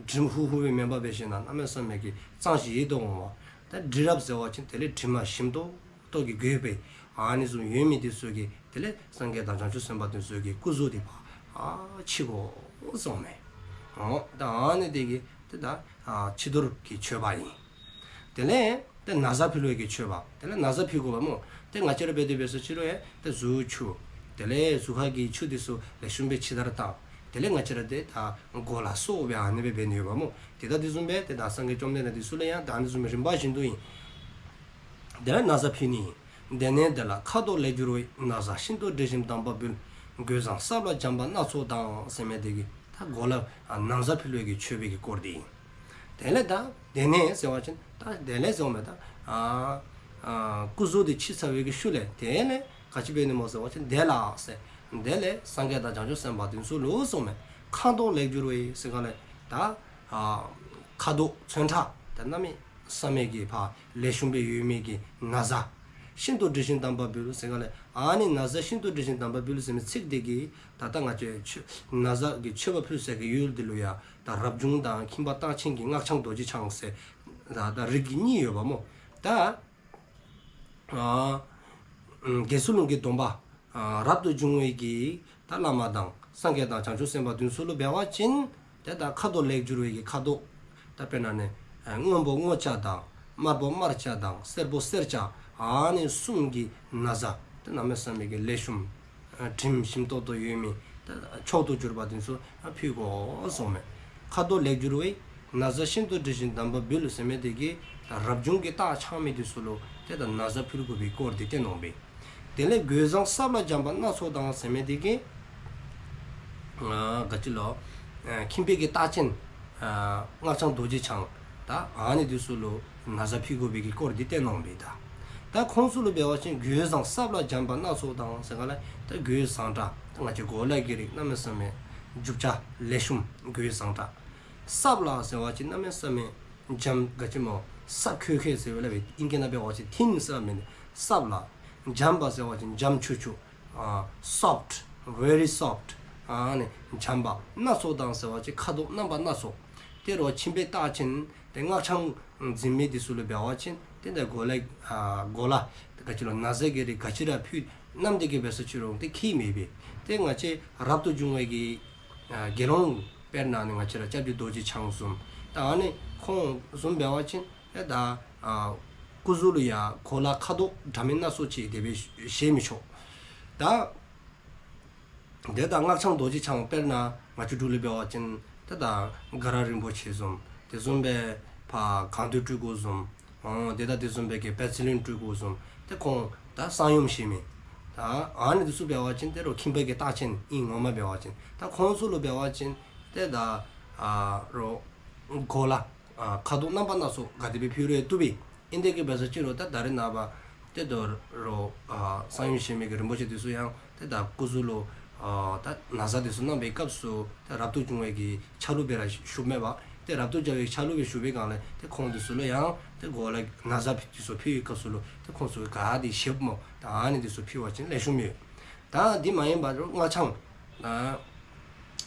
དྲིམ་ཧུ་ཧུ་སྦེ་མེན་པར་འབད་ཞིནམ་ལས་གནམ་མེད་ས་མེད་ཀྱི་གཙང་ཞིང་ཡིད་དུ་འོང་བ། ད་དྲི་རབ་ཟེར་བ་ཅིན་དེ་ལས་དྲི་མ་ཞིམ་ཏོག་ཏོ་གིས་གོས་པའི་ཨ་ནི་བཟུམ་ཡོད་མི་དེ་ཚུ་གིས་དེ་ལས་སངས་རྒྱས་དང་བྱང་ཆུབ་སེམས་དཔའ་དེ་ཚུ་གི་སྐུ་གཟུགས་དེ་ཕར་ཨ་ཕྱི་དགོ་གསུངས་མས། འོ་ད་ཨ་ནི་དེ་གིས་ཏེ་ད་ཨ་ཕྱི་དོར་གྱི་མཆོད་པ་ཨིན། དེ་ལས་ཏེ་ན་བཟའ་ཕུལ་བའི་གི་མཆོད་པ། དེ་ལས་ན་བཟའ་ཕུལ་དགོཔ་སྨོ། ཏེ་ང་བཅས་ར་འབད་དེ་འབད་ས་ཅིག་རུང་ཡང་ཏེ་གཟུགས་ཆུ་དེ་ལས་གཟུགས་ཁ་གི་ཆུ་དེ་ཚུ་ལེགས་ཤོམ་སྦེ་ཕྱི་དར་བཏང་། དེ་ལས་ང་བཅས་ར་ཏེ་ད་གོ་ལ་སོགས་སྦེ་ཨ་ནི་སྦེ་འབད་ནི་ཡོདཔ་སྨོ། ཏེ་ད་དེ་བཟུམ་སྦེ་ཏེ་ད་སངས་རྒྱས་བཅོམ་ལྡན་འདས་དེ་ཚུ་ལུ་ཡང་ད་ཨ་ནི་བཟུམ་སྦེ་རིམ་པ་བཞིན་དུ་ཨིན། དེ་ལས་ན་བཟའ་ཕུལ་ནི་ཨིན། དེ་ནས་དེ་ལ་ཁ་དོག་ལེགས་བསྒྱུར་བའི། ན་བཟའ་ཤིན་ཏུ་དྲི་ཞིམ་དམ་པ་འབུལ། གོས་བཟང་སྲབ་ལ་འཇམ་པ་སྣ་ཚོགས་དང་ཟེར་མི་དེ་གིས་ད་གོ་ལ་ཨ་ན་བཟའ་ཕུལ་བའི་གི་མཆོད་པའི་གི་སྐོར་དེ་ཨིན། དེ་ལས་ད་དེ་ནས་ཟེར་བ་ཅིན་ད་དེ་ལས་ཟེརཝ་མས། ད་ཨ་ཨ་སྐུ་གཟུགས་དེ་ཕྱི་ཚར་བའི་གི་ཤུལ་ལས་དེ་ལས་ག་ཅི་འབད་ནི་སྨོ་ཟེར་བ་ཅིན་དེ་ལ་ཟེར། དེ་ལས་སངས་རྒྱས་དང་བྱང་ཆུབ་སེམས་དཔའ་དེ་ཚུ་ལུ་གསུངས་མས། ཁ་དོག་ལེགས་བསྒྱུར་བའི་ཟེར་ག་ལས་ད་ཨ་ཁ་དོག་ཚོན་ཁྲ་ད་གནམ་མེད་ས་མེད་ཀྱི་ཕར་ལེགས་ཤོམ་སྦེ་ཡོད་མི་གི་ན་བཟའ། ཤིན་ཏུ་དྲི་ཞིམ་དམ་པ་འབུལ་ཟེར་ག་ལས། ཨ་ནི་ན་བཟའ་ཤིན་ཏུ་དྲི་ཞིམ་དམ་པ་འབུལ་ཟེར་མི་ཚིག་དེ་གིས་ད་ལྟ་ང་བཅས་མཆོད་ན་བཟའ་གི་མཆོད་པ་ཕུལ་སའི་གི་ཡུལ་དེ་ལུ་ཡང་ད་རབ་བྱུང་དང་ཁྱིམ་པ་རྟགས་ཅན་གྱི་སྔགས་འཆང་རྡོ་རྗེ་འཆང་ཟེར་ད་ད་རིགས་ཀྱི་གཉིས་ཡོདཔ་སྨོ། ད་ཨ་དགེ་ཚུལ་སློང་གི་སྡོམ་པ་ཨ་རབ་ཏུ་བྱུང་བའི་གི་ད་བླ་མ་དང་སངས་རྒྱས་དང་བྱང་ཆུབ་སེམས་དཔའ་དེ་ཚུ་ལུ་འབད་བ་ཅིན་ཏེ་ད་ཁ་དོག་ལེགས་བསྒྱུར་བའི་གི་ཁ་དོག། ད་དཔེར་ན་ནི་ཨ་སྔོན་པོ་སྔོ་སྐྱ་དང་དམར་པོ་དམར་སྐྱ་དང་སེར་པོ་སེར་སྐྱ། ཨ་ནི་གསུམ་གྱི་ན་བཟའ་ཏེ་གནམ་མེད་ས་མེད་ཀྱི་ལེགས་ཤོམ་ཨ་དྲིམ་ཞིམ་ཏོག་ཏོ་ཡོད་མི་ད་མཆོག་ཏུ་གྱུར་པ་དེ་ཚུ་ཨ་ཕུལ་དགོ་གསུངསམ་མས། ཁ་དོག་ལེགས་བསྒྱུར་བའི་ན་བཟའ་ཤིན་ཏུ་དྲི་ཞིམ་དམ་པ་འབུལ་ཟེར་མི་དེ་གིས་ད་རབ་བྱུང་གི་རྟགས་འཆང་མི་དེ་ཚུ་ལུ་ཏེ་ད་ན་བཟའ་ཕུལ་དགོ་པའི་སྐོར་དེ་བསྟན་གནང་པས། དེ་ལས་གོས་བཟང་སྲབ་ལ་འཇམ་པ་སྣ་ཚོགས་དང་ཟེར་མི་དེ་གིས་ཨ་ག་ཅི་ལོ། ཨ་ཁྱིམ་པའི་གི་རྟགས་ཅན་ཨ་སྔགས་འཆང་རྡོ་རྗེ་འཆང་ད་ཨ་ནི་དེ་ཚུ་ལུ་ན་བཟའ་ཕུལ་དགོ་པའི་གི་སྐོར་དེ་བསྟན་གནང་པས། ད་ད་ཁོང་ཚུ་ལུ་འབད་བ་ཅིན་གོས་བཟང་སྲབ་ལ་འཇམ་པ་སྣ་ཚོགས་དང་ཟེར་ག་ལས། ད་གོས་བཟང་དྲགས་ད་ང་བཅས་གོ་ལ་གི་རིགས་གནམ་མེད་ས་མེད་རྒྱུ་ཆ་ལེགས་ཤོམ་གོས་བཟང་དྲགས། སྲབ་ལ་ཟེར་བ་ཅིན་གནམ་མེད་ས་མེད་འཇམ་ག་ཅི་སྨོ། སྲབ་ཁོད་ཁོད་ཟེར་བ་ལ་བའི་ཨིང་སྐད་ནང་འབད་བ་ཅིན་ཐིན་ཟེར་མི་སྲབ་ལ། འཇམ་པ་ཟེར་བ་ཅིན་འཇམ་ཆུ་ཆུ། ཨ་སོཕཊ། ཝེ་རི་སོཕཊ། ཨ་ནི་འཇམ་པ། སྣ་ཚོགས་དང་ཟེར་བ་ཅིན་ཁ་དོག་རྣམ་པ་སྣ་ཚོགས། ཏེ་རོགས་ཁྱིམ་པའི་རྟགས་ཅན་ཏེ་སྔགས་འཆང་འཛིན་མི་དེ་ཚུ་ལུ་འབད་བ་ཅིན་ཏེ་ད་གོ་ལ་ཨ་གོ་ལ་ག་ཅི་ལོ་ན་བཟའ་གི་རིགས་ག་ཅི་ར་ཕུལ་གནང་སྟེ་གི་འབད་སོ་ཅི་རུང་ཏེ་ཁྱད་མེད་པས། ཏེ་ང་བཅས་རབ་ཏུ་བྱུང་བའི་གི་ཨ་དགེ་སློང་དཔེར་ན་ནི་ང་བཅས་ར་སྐྱབས་རྗེ་རྡོ་རྗེ་འཆང་བཟུམ་ད་ཨ་ནི་ཁོང་བཟུམ་འབད་བ་ཅིན་ཏེ་ད་ཨ་སྐུ་གཟུགས་ལུ་ཡང་གོ་ལ་ཁ་དོག་འདྲ་མིན་སྣ་ཚོགས་ཅིག་དེ་སྦེ་བཞེས་མི་ཆོག། ད་ཏེ་ད་སྔགས་འཆང་རྡོ་རྗེ་འཆང་དཔེར་ན་ང་བཅས་འབྲུག་ལུ་འབད་བ་ཅིན་ཏེ་ད་དགའ་རབ་རིན་པོ་ཆེ་བཟུམ་དེ་བཟུམ་སྦེ་ཕར་གང་འདུལ་སྤྲུལ་སྐུ་བཟུམ་ཨོ་ཏེ་ད་དེ་བཟུམ་སྦེ་གི་པད་ཚལ་གླིང་སྤྲུལ་སྐུ་བཟུམ་ཏེ་ཁོང་ད་གསང་ཡུམ་བཞེས་མི་ད་ཨ་ནི་དེ་ཚུ་འབད་བ་ཅིན་ཏེ་རོགས་ཁྱིམ་པའི་གི་རྟགས་ཅན་ཨིན། ངོ་མ་འབད་བ་ཅིན་ད་ཁོང་ཚུ་ལུ་འབད་བ་ཅིན་ཏེ་ད་ཨ་རོགས་གོ་ལ་ཨ་ཁ་དོག་རྣམ་པ་སྣ་ཚོགས་ག་དེ་སྦེ་ཕུལ་རུང་བཏུབ་པས། ཨིན་དེ་གི་འབད་སོ་ཅི་རུང་ད་ད་རེས་ནངས་པ་ཏེ་ད་རོགས་ཨ་གསང་ཡུམ་བཞེས་མི་གི་རིན་པོ་ཆེ་དེ་ཚུ་ཡང་ཏེ་ད་སྐུ་གཟུགས་ལུ་ཨ་ད་ན་བཟའ་དེ་ཚུ་གནང་བའི་སྐབས་སུ་ཏེ་རབ་ཏུ་བྱུང་བའི་གི་ཆ་ལུགས་སྦེ་ར་བཞུགས་མས་པ། ཏེ་རབ་ཏུ་བྱུང་བའི་ཆ་ལུགས་སྦེ་བཞུགས་པའི་སྒང་ལས་ཏེ་ཁོང་དེ་ཚུ་ལུ་ཡང་ཏེ་གོ་ལ་ན་བཟའ་དེ་ཚུ་ཕུལ་བའི་སྐབས་སུ་ལུ་ཏེ་ཁོང་ཚུ་ག་དེ་བཞེསཔ་སྨོ། ད་ཨ་ནི་དེ་ཚུ་ཕུལ་བ་ཅིན་ལེགས་ཤོམ་ཡོད། ད་འདི་མ་ཡིན་པ་རོགས་སྔགས་འཆང་ད་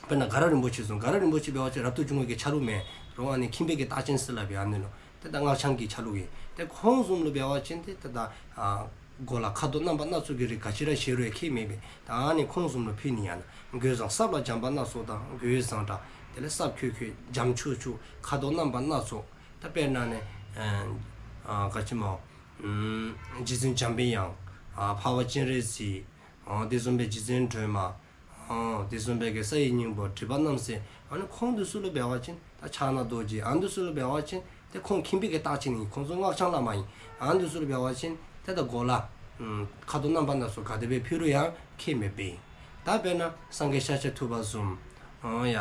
དཔེར་ན་དགའ་རབ་རིན་པོ་ཆེ་བཟུམ་དགའ་རབ་རིན་པོ་ཆེ་འབད་བ་ཅིན་རབ་ཏུ་བྱུང་བའི་གི་ཆ་ལུགས་མེན། རོགས་ཨ་ནི་ཁྱིམ་པའི་གི་རྟགས་ཅན་ཟེར་སླབ་པའི་ཨ་ནི་ལུ་ཏེ་ད་སྔགས་འཆང་གི་ཆ་ལུགས་ཨིན། ཏེ་ཁོང་བཟུམ་ལུ་འབད་བ་ཅིན་ཏེ་ད་ད་ཨ་གོ་ལ་ཁ་དོག་རྣམ་པ་སྣ་ཚོགས་ཀྱི་རིགས་ག་ཅི་ར་བཞེས་རུང་ཁྱད་མེད་པས། ད་ཨ་ནི་ཁོང་བཟུམ་ལུ་ཕུལ་ནི་ཡང་ན་གོས་བཟང་སྲབ་ལ་འཇམ་པ་སྣ་ཚོགས་དང་། གོས་བཟང་དྲགས་དེ་ལས་སྲབ་ཁོད་ཁོད་འཇམ་ཆུ་ཆུ་ཁ་དོག་རྣམ་པ་སྣ་ཚོགས། ད་དཔེར་ན་ནི་ཨ་ཨ་ག་ཅི་སྨོ། ཨམ་རྗེ་བཙུན་འཇམ་པའི་དབྱངས་ཨ་འཕགས་པ་སྤྱན་རས་གཟིགས་ཨ་དེ་བཟུམ་སྦེ་རྗེ་བཙུན་སྒྲོལ་མ་ཨ་དེ་བཟུམ་སྦེ་གི་ས་ཡི་སྙིང་པོ་སྒྲིབ་པ་རྣམ་སེལ་ཨ་ནི་ཁོང་དེ་ཚུ་ལུ་འབད་བ་ཅིན་ད་ཕྱག་ན་རྡོ་རྗེ་ཨ་དེ་ཚུ་ལུ་འབད་བ་ཅིན་ཏེ་ཁོང་ཁྱིམ་པའི་གི་རྟགས་ཅན་ཨིན། ཁོང་ཚུ་སྔགས་འཆང་བླ་མ་ཨིན། ཨ་དེ་ཚུ་ལུ་འབད་བ་ཅིན་ཏེ་ད་གོ་ལ་ཨམ་ཁ་དོག་རྣམ་པ་སྣ་ཚོགས་ག་དེ་སྦེ་ཕུལ་རུང་ཡང་ཁྱད་མེད་པས། ད་དཔེར་ན་སངས་རྒྱས་ཤཱཀྱ་ཐུབ་པ་བཟུམ་ཨ་ཡ་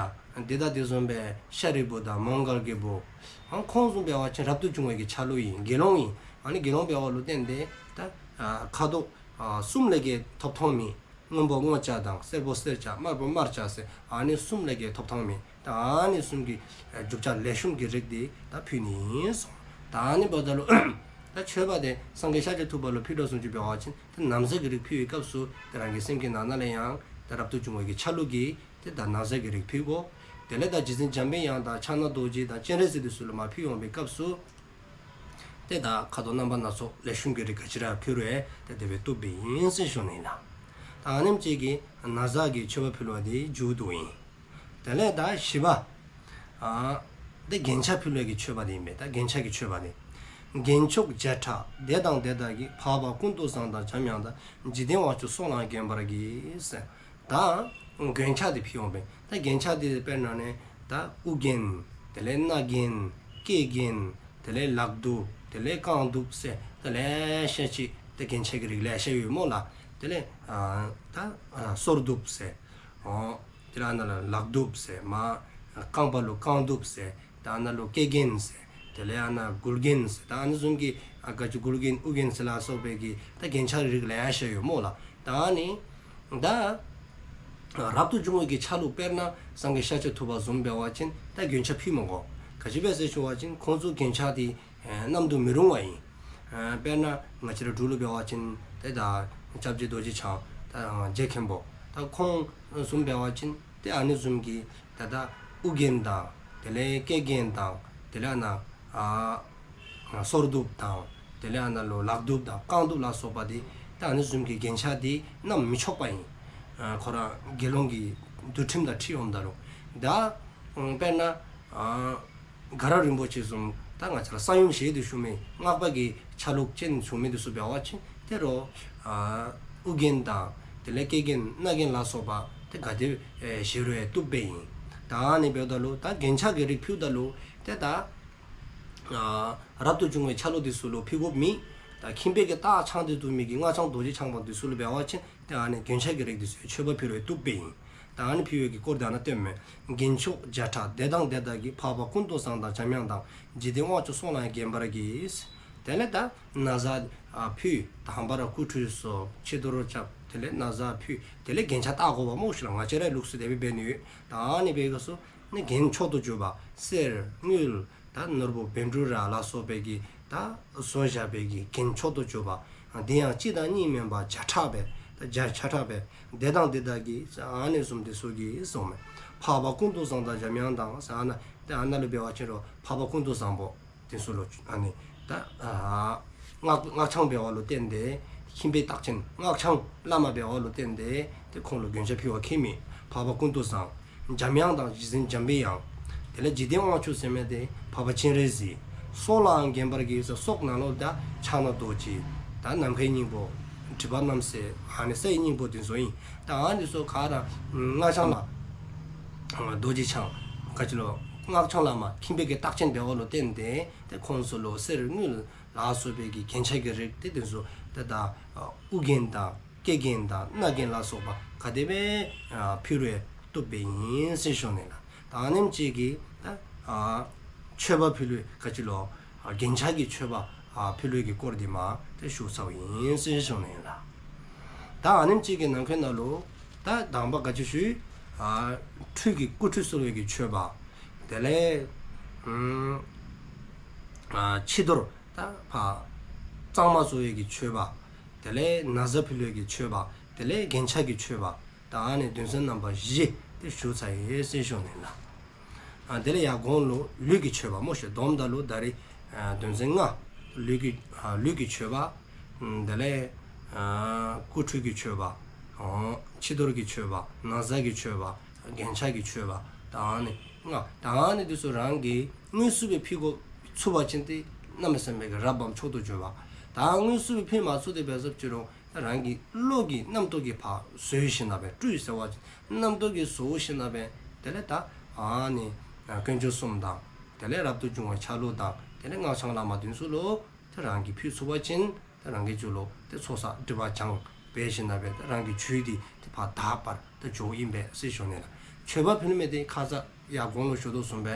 དེ་ད་དེ་བཟུམ་སྦེ་ཤཱ་རིའི་བུ་དང་མོའུ་འགལ་གྱི་བུ་ཨ་ཁོང་བཟུམ་འབད་བ་ཅིན་རབ་ཏུ་བྱུང་བའི་གི་ཆ་ལུགས་ཨིན། དགེ་སློང་ཨིན། ཨ་ནི་དགེ་སློང་འབདཝ་ལུ་བརྟེན་ཏེ་ད་ཨ་ཁ་དོག་ཨ་གསུམ་ལས་ཀྱི་ཐོབ་ཐང་མེད། སྔོན་པོ་སྔོ་སྐྱ་དང་སེར་པོ་སེར་སྐྱ་དམར་པོ་དམར་སྐྱ་ཟེར་ཨ་ནི་གསུམ་ལས་ཀྱི་ཐོབ་ཐང་མེད། ད་ཨ་ནི་གསུམ་གྱི་ཨ་རྒྱུ་ཆ་ལེགས་ཤོམ་གྱི་རིགས་དེ་ད་ཕུལ་ནི་ཨིན་གསུངས། ད་ཨ་ནི་འབདཝ་ད་ལུ་ད་མཆོད་པ་དེ་སངས་རྒྱས་ཤཱཀྱ་ཐུབ་པ་ལུ་ཕུལ་དོ་བཟུམ་ཅིག་འབད་བ་ཅིན་ད་ན་བཟའ་གི་རིགས་ཕུལ་བའི་སྐབས་སུ་ད་རང་གི་སེམས་ཀྱི་ནང་ན་ལས་ཡང་ད་རབ་ཏུ་བྱུང་བའི་གི་ཆ་ལུགས་ཀྱི་ཏེ་ད་ན་བཟའ་གི་རིགས་ཕུལ་དགོ། དེ་ལས་ད་རྗེ་བཙུན་འཇམ་པའི་དབྱངས་དང་ཕྱག་ན་རྡོ་རྗེ་དང་སྤྱན་རས་གཟིགས་དེ་ཚུ་ལུ་མར་ཕུལ་འོང་བའི་སྐབས་སུ་ཏེ་ད་ཁ་དོག་རྣམ་པ་སྣ་ཚོགས་ལེགས་ཤོམ་གྱི་རིགས་ག་ཅི་ར་ཕུལ་རུང་ཏེ་དེ་སྦེ་བཏུབ་པས་ཨིན་ཟེར་ཞུ་ནི་ལགས། ད་ཨ་ནེམ་ཅིག་གིས་ན་བཟའ་གི་མཆོད་པ་ཕུལ་བ་དེ་མཇུག་བསྡུཝ་ཨིན། དེ་ལས་ད་བཞི་པ་ཨ་ཏེ་རྒྱན་ཆ་ཕུལ་བའི་གི་མཆོད་པ་དེ་ཨིན་པས། ད་རྒྱན་ཆ་གི་མཆོད་པ་དེ། རྒྱན་མཆོག་བརྒྱ་ཕྲག་དེ་དང་དེ་དག་གིས། འཕགས་པ་ཀུན་ཏུ་བཟང་དང་འཇམ་དབྱངས་དང་། འཇིག་རྟེན་དབང་ཕྱུག་ཚོགས་རྣམས་བརྒྱན་པར་བགྱི་ཟེར། ད་རྒྱན་ཆ་དེ་ཕུལ་འོང་པས། ད་རྒྱན་ཆ་དེ་དཔེར་ན་ནི་ད་དབུ་རྒྱན། དེ་ལས་རྣ་རྒྱན། སྐེ་རྒྱན། དེ་ལས་ལག་གདུབ། དེ་ལས་རྐང་གདུབ་ཟེར་ད་ལེ་ཤ་ཅིག་ད་རྒྱན་ཆ་གི་རིགས་ལེ་ཤ་ཡོད་སྨོ་ལགས། དེ་ལས་ཨ་ད་ཨ་སོར་གདུབ་ཟེར། ཨོ་དེ་ལས་ཨ་ནཱ་ལུ་ལག་གདུབ་ཟེར། མར་རྐང་པ་ལུ་རྐང་གདུབ་ཟེར། ད་ཨ་ནཱ་ལུ་སྐེ་རྒྱན་ཟེར། དེ་ལས་ཨ་ནཱ་མགུལ་རྒྱན་ཟེར། ད་ཨ་ནི་བཟུམ་གྱི་ཨ་ག་ཅི་མགུལ་རྒྱན་དབུ་རྒྱན་ཟེར་ལ་སོགས་པའི་གི་ད་རྒྱན་ཆ་རིགས་ལེ་ཤ་ཡོད་སྨོ་ལགས། ད་ཨ་ནི་ད་རབ་ཏུ་བྱུང་བའི་གི་ཆ་ལུགས་དཔེར་ན་སངས་རྒྱས་ཤཱཀྱ་ཐུབ་པ་བཟུམ་འབད་བ་ཅིན་ད་རྒྱན་ཆ་ཕུལ་མི་དགོ། ག་ཅི་འབད་ཟེར་ཞུ་བ་ཅིན་ཁོང་ཚུ་རྒྱན་ཆ་དེ་ཨེ་བསྣམས་དུ་མི་རུང་བ་ཨིན། ཨ་དཔེར་ན་ང་བཅས་ར་འབྲུག་ལུ་འབད་བ་ཅིན་ཏེ་ད་སྐྱབས་རྗེ་རྡོ་རྗེ་འཆང་ད་རྗེ་མཁན་པོ་ད་ཁོང་བཟུམ་འབད་བ་ཅིན་ཏེ་ཨ་ནི་བཟུམ་གྱི་ད་ད་ཨོ་རྒྱན་དང་དེ་ལས་སྐེ་རྒྱན་དང་དེ་ལས་ཨ་ན་ཨ་སོར་གདུབ་དང་དེ་ལས་ཨ་ན་ལུ་ལག་གདུབ་དང་རྐང་གདུབ་ལ་སོགས་པ་འདི་ད་ཨ་ནི་བཟུམ་གྱི་རྒྱན་ཆ་འདི་བསྣམས་མི་ཆོག་པ་ཨིན། ཨ་ཁོ་ར་དགེ་སློང་གི་འདུལ་ཁྲིམས་དང་འཁྲིལ་འོངམ་ད་ལུ་ད་དཔེར་ན་ཨ་མགར་རམ་རིན་པོ་ཆེ་བཟུམ་ད་ང་བཅས་ར་གསང་ཡུམ་ཞེས་ཏེ་ཞུ་མི་སྔགས་པ་གི་ཆ་ལུགས་ཅན་བྱུང་མི་འདི་ཚུ་འབད་བ་ཅིན་ཏེ་རོགས་ཨ་ཨོ་རྒྱན་དང་དེ་ལས་སྐེ་རྒྱན་སྣ་རྒྱན་ལ་སོགས་པ་ཏེ་ག་དེ་ཨེ་བཞེས་རུང་ཡང་བཏུབ་པས་ཨིན། ད་ཨ་ནི་འབདཝ་ད་ལུ་ད་རྒྱན་ཆ་གི་རིགས་ཕུལཝ་ད་ལུ་ཏེ་ད་ཨ་རབ་ཏུ་བྱུང་བའི་ཆ་ལུགས་འདི་ཚུ་ལུ་ཕུལ་དགོཔ་མེད། ད་ཁྱིམ་པའི་གི་རྟགས་འཆང་སྟེ་འདུག་མི་གི་སྔགས་འཆང་རྡོ་རྗེ་འཆང་པ་འདི་ཚུ་ལུ་འབད་བ་ཅིན་ཏེ་ཨ་ནི་རྒྱན་ཆ་གི་རིགས་འདི་ཚུ་མཆོད་པ་ཕུལ་རུང་བཏུབ་པས་ཨིན། ད་ཨ་ནི་ཕུལ་བའི་གི་སྐོར་འདི་ཨ་ན་སྟོནམ་མས། རྒྱན་མཆོག་བརྒྱ་ཕྲག་དེ་དང་དེ་དག་གིས། འཕགས་པ་ཀུན་ཏུ་བཟང་དང་འཇམ་དབྱངས་དང་། འཇིག་རྟེན་དབང་ཕྱུག་སོགས་ལའང་བརྒྱན་པར་བགྱི། དེ་ལས་ད་ན་བཟའ་ཨ་ཕུལ། དང་པ་ར་སྐུ་ཁྲུས་གསོལ། ཕྱི་དོར་རྐྱབ། དེ་ལས་ན་བཟའ་ཕུལ། དེ་ལས་རྒྱན་ཆ་བཏགས་དགོ་པས་སྨོ་ཤིག་ལགས། ང་བཅས་རའི་ལུགས་སྲོལ་དེ་སྦེ་འབད་ནི་ཡོད། ད་ཨ་ནི་འབད་བའི་སྐབས་སུ་ནི་རྒྱན་མཆོག་ཏུ་གྱུར་པ་གསེར་དངུལ་ད་ནོར་བུ་བཻ་ཌཱུརྱ་ལ་སོགས་པའི་གི་ད་བཟོ་བཞག་པའི་གི་རྒྱན་མཆོག་ཏུ་གྱུར་པ། དེ་ཡང་གཅིག་དང་གཉིས་མེན་པར་བརྒྱ་ཕྲག་སྦེ་ད་བརྒྱ་ཕྲག་སྦེ་དེ་དང་དེ་དག་གིས་ཨ་ནི་བཟུམ་འདི་ཚུ་གིས་གསུངམ་མས། འཕགས་པ་ཀུན་ཏུ་བཟང་དང་འཇམ་དབྱངས་དང་ཟེར་ཨ་ན་ཏེ་ཨ་ན་ལུ་འབད་བ་ཅིན་རོགས་འཕགས་པ་ཀུན་ཏུ་བཟང་པོ་འདི་ཚུ་ལུ་ཨ་ནི་ད་ཨ་སྔགས་སྔགས་འཆང་འབདཝ་ལུ་བརྟེན་ཏེ་ཁྱིམ་པའི་རྟགས་ཅན་སྔགས་འཆང་བླ་མ་འབདཝ་ལུ་བརྟེན་ཏེ་ཏེ་ཁོང་ལུ་རྒྱན་ཆ་ཕུལ་བ་ཁྱད་མེད། འཕགས་པ་ཀུན་ཏུ་བཟང་། འཇམ་དབྱངས་དང་རྗེ་བཙུན་འཇམ་པའི་དབྱངས། དེ་ལས་འཇིག་རྟེན་དབང་ཕྱུག་ཟེར་མི་འདི་འཕགས་པ་སྤྱན་རས་གཟིགས། སོགས་ལའང་བརྒྱན་པར་བགྱི་ཟེར་སོགས་ནང་ལུ་ད་ཕྱག་ན་རྡོ་རྗེ་ད་ནམ་མཁའི་སྙིང་པོ་སྒྲིབ་པ་རྣམ་སེལ་ཨ་ནི་སའི་སྙིང་པོ་འདི་ཚུ་ཨིན། ད་ཨ་ནི་ཚུ་ག་ར་སྔགས་འཆང་བླ་མ་རྡོ་རྗེ་འཆང་ག་ཅི་ལོ་སྔགས་འཆང་བླ་མ་ཁྱིམ་པའི་གི་རྟགས་ཅན་འབདཝ་ལུ་བརྟེན་ཏེ་ཏེ་ཁོང་ཚུ་ལུ་གསེར་དངུལ་ལ་སོགས་པའི་གི་རྒྱན་ཆ་གི་རིགས་ཏེ་འདི་ཚུ་ཏེ་ད་ཨོ་རྒྱན་དང་སྐེ་རྒྱན་དང་སྣ་རྒྱན་ལ་སོགས་པ་ག་དེ་སྦེ་ཕུལ་རུང་བཏུབ་པས་ཨིན་ཟེར་ཞུ་ནི་ལགས། ད་ཨ་ནེམ་ཅིག་གིས་ད་མཆོད་པ་ཕུལ་བའི་ག་ཅི་ལོ་རྒྱན་ཆ་གི་མཆོད་པ་ཕུལ་བའི་གི་སྐོར་འདི་མ་ཏེ་ཞུ་ཚརཝ་ཨིན་ཟེར་ཞུ་ནི་ལགས། ད་ཨ་ནེམ་ཅིག་གི་ནང་འཁོད་ནང་ལུ་ད་དང་པ་ག་ཅི་ཞུ་ཡི། ཁྲུས་ཀྱི་སྐུ་ཁྲུས་གསོལ་བའི་གི་མཆོད་པ། དེ་ལས་ཕྱི་དོར་ད་ཕར་གཙང་མ་བཟོ་བའི་གི་མཆོད་པ། དེ་ལས་ན་བཟའ་ཕུལ་བའི་གི་མཆོད་པ། དེ་ལས་རྒྱན་ཆ་གི་མཆོད་པ། ད་ཨ་ནི་དོན་ཚན་རྣམ་པ་བཞི་དེ་ཞུ་ཚར་ཡི་ཟེར་ཞུ་ནི་ལགས། ཨ་དེ་ལས་ཡར་གོང་ལུ་ལུས་ཀྱི་མཆོད་པ་སྨོ་ཤིག། བསྡོམས་ད་ལུ་ད་རེས་ཨ་དོན་ཚན་ལྔ། ལུས་ཀྱི་ཨ་ལུས་ཀྱི་མཆོད་པ། ཨམ་དེ་ལས་ཨ་སྐུ་ཁྲུས་ཀྱི་མཆོད་པ། ཨོ་ཕྱི་དོར་གྱི་མཆོད་པ། ན་བཟའ་གི་མཆོད་པ། རྒྱན་ཆ་གི་མཆོད་པ། ད་ཨ་ནི་ལྔ། ད་ཨ་ནི་འདི་ཚུ་རང་གིས་དངོས་སུ་སྦེ་ཕུལ་དགོ་ཚུགས་པ་ཅིན་ཏེ་གནམ་མེད་ས་མེད་ཀྱི་རབ་བམ་མཆོག་ཏུ་གྱུར་པ། ད་དངོས་སུ་སྦེ་ཕུལ་མ་ཚུགས་ཏེ་འབད་ཟེར་ཅི་རུང་ད་རང་གི་བློ་གི་རྣམ་རྟོག་གིས་ཕར་བཟོ་ཞིནམ་ལས་སྤྲུལ་ཟེར་བ་ཅིན་རྣམ་རྟོག་གིས་བཟོ་ཞིནམ་ལས་དེ་ལས་ད་ཨ་ནི་དཀོན་མཆོག་གསུམ་དང་དེ་ལས་རབ་ཏུ་བྱུང་བའི་ཆ་ལུགས་དང་དེ་ལས་སྔགས་འཆང་བླ་མ་འདི་ཚུ་ལུ་ད་རང་གིས་ཕུལ་ཚུགས་པ་ཅིན་ད་རང་གི་རྒྱུད་ལུ་ད་ཚོགས་བསགས་སྒྲིབ་པ་སྦྱང་འབད་ཞིནམ་ལས་ད་རང་གི་རྒྱུད་འདི་ད་ཕར་དག་པར་ད་འགྱོཝ་ཨིན་པས་ཟེར་ཞུ་ནི་ལགས། མཆོད་པ་ཕུལ་མི་འདི་ཁ་ཙ་ཡར་གོང་ལུ་ཞུ་དོ་བཟུམ་སྦེ་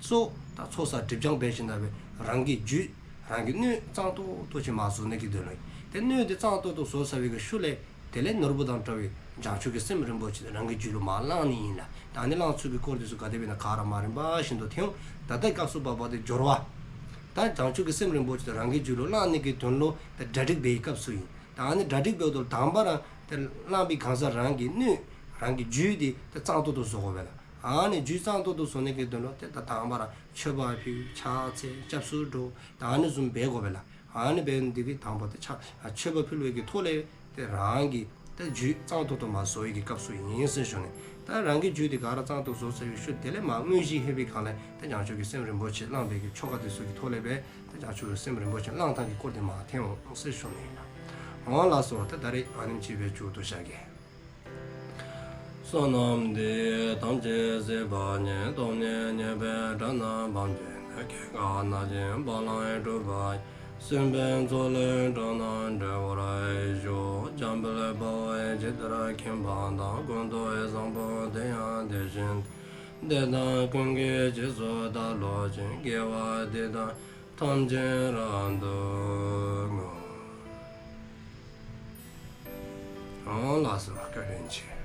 གཙོ་ད་ཚོགས་བསགས་སྒྲིབ་སྦྱང་འབད་ཞིནམ་ལས་རང་གི་རྒྱུད་རང་གི་སྣོད་གཙང་ཏོག་ཏོ་ཅིག་མ་བཟོ་ནི་གི་དོན་ལུ་ཨིན། ཏེ་སྣོད་འདི་གཙང་ཏོག་ཏོ་བཟོ་ཚར་བའི་གི་ཤུལ་ལས་དེ་ལས་ནོར་བུ་དང་འདྲ་བའི་བྱང་ཆུབ་ཀྱི་སེམས་རིན་པོ་ཆེ་རང་གི་རྒྱུད་ལུ་མར་བླང་ནི་ཨིན་ལགས། ད་ཨ་ནི་བླང་ཚུལ་གྱི་སྐོར་འདི་ཚུ་ག་དེ་སྦེ་ཨིན་ན་ག་ར་མ་རིམ་པ་བཞིན་དུ་ཐོན། ད་ལྟའི་སྐབས་སུ་བབ་པ་དེ་སྦྱོར་བ། ད་བྱང་ཆུབ་ཀྱི་སེམས་རིན་པོ་ཆེ་རང་གི་རྒྱུད་ལུ་བླང་ནི་གི་དོན་ལུ་ད་གྲ་སྒྲིག་འབད་བའི་སྐབས་སུ་ཨིན། ད་ཨ་ནི་གྲ་སྒྲིག་འབདཝ་ད་ལུ་དང་པ་ར་ཏེ་བླངས་པའི་གང་ཟག་རང་གི་སྣོད་རང་གི་རྒྱུད་འདི་ཏེ་གཙང་ཏོག་ཏོ་བཟོ་དགོ་པས་ལགས། ཨ་ནི་རྒྱུད་གཙང་ཏོག་ཏོ་བཟོ་ནི་གི་དོན་ལུ་ཏེ་ད་དང་པ་ར་མཆོད་པ་ཕུལ་ཕྱག་འཚལ་སྐྱབས་སུ་འགྲོ་ད་ཨ་ནི་བཟུམ་འབད་དགོ་པས་ལགས། ཨ་ནི་འབད་ནི་འདི་གིས་དང་པ་ཏེ་ཕྱག་མཆོད་པ་ཕུལ་བའི་གི་ཐོག་ལས་ཏེ་རང་གི་ཏེ་རྒྱུད་གཙང་ཏོག་ཏོ་མར་བཟོ་བའི་གི་སྐབས་སུ་ཨིན་ཟེར་ཞུ་ནི། ད་རང་གི་རྒྱུད་འདི་ག་ར་གཙང་ཏོག་བཟོ་ཚར་བའི་ཤུལ་དེ་ལས་མར་དངོས་གཞི་ལྷོད་པའི་སྒང་ལས་ཏེ་བྱང་ཆུབ་ཀྱི་སེམས་རིན་པོ་ཆེ་བླངས་པའི་གི་ཆོ་ག་དེ་ཚུ་གི་ཐོག་ལས་སྦེ་ཏེ་བྱང་ཆུབ་ཀྱི་སེམས་རིན་པོ་ཆེ་བླང་ཐངས་ཀྱི་སྐོར་དེ་མར་ཐོན་འོང་ཟེར་ཞུ་ནི་ཨིན་ལགས། འོང་ལགས་སོ། ད་ད་རེས་ཨ་ནེམ་ཅིག་སྦེ་མཇུག་བསྡུ་བཞག་གེ། བསོད་ནམས་འདི་ཡིས་ཐམས་ཅད་གཟིགས་པ་ཉིད། ཐོབ་ནས་ཉེས་པའི་དགྲ་རྣམས་ཕམ་བྱས་ནས། སྐྱེ་རྒ་ན་འཆིའི་རྦ་རླབས་འཁྲུགས་པ་ཡི། སྲིད་པའི་མཚོ་ལས་འགྲོ་བ་སྒྲོལ་བར་ཤོག། འཇམ་དཔལ་དཔའ་བོས་ཇི་ལྟར་མཁྱེན་པ་དང་། ཀུན་ཏུ་བཟང་པོ་དེ་ཡང་དེ་བཞིན་ཏེ། དེ་དག་ཀུན་གྱི་རྗེས་སུ་བདག་སློབ་ཅིང་། དགེ་བ་འདི་དག་ཐམས་ཅད་རབ་ཏུ་བསྔོ། ཨོ་ལགས་སོ། བཀའ་དྲིན་ཆེ།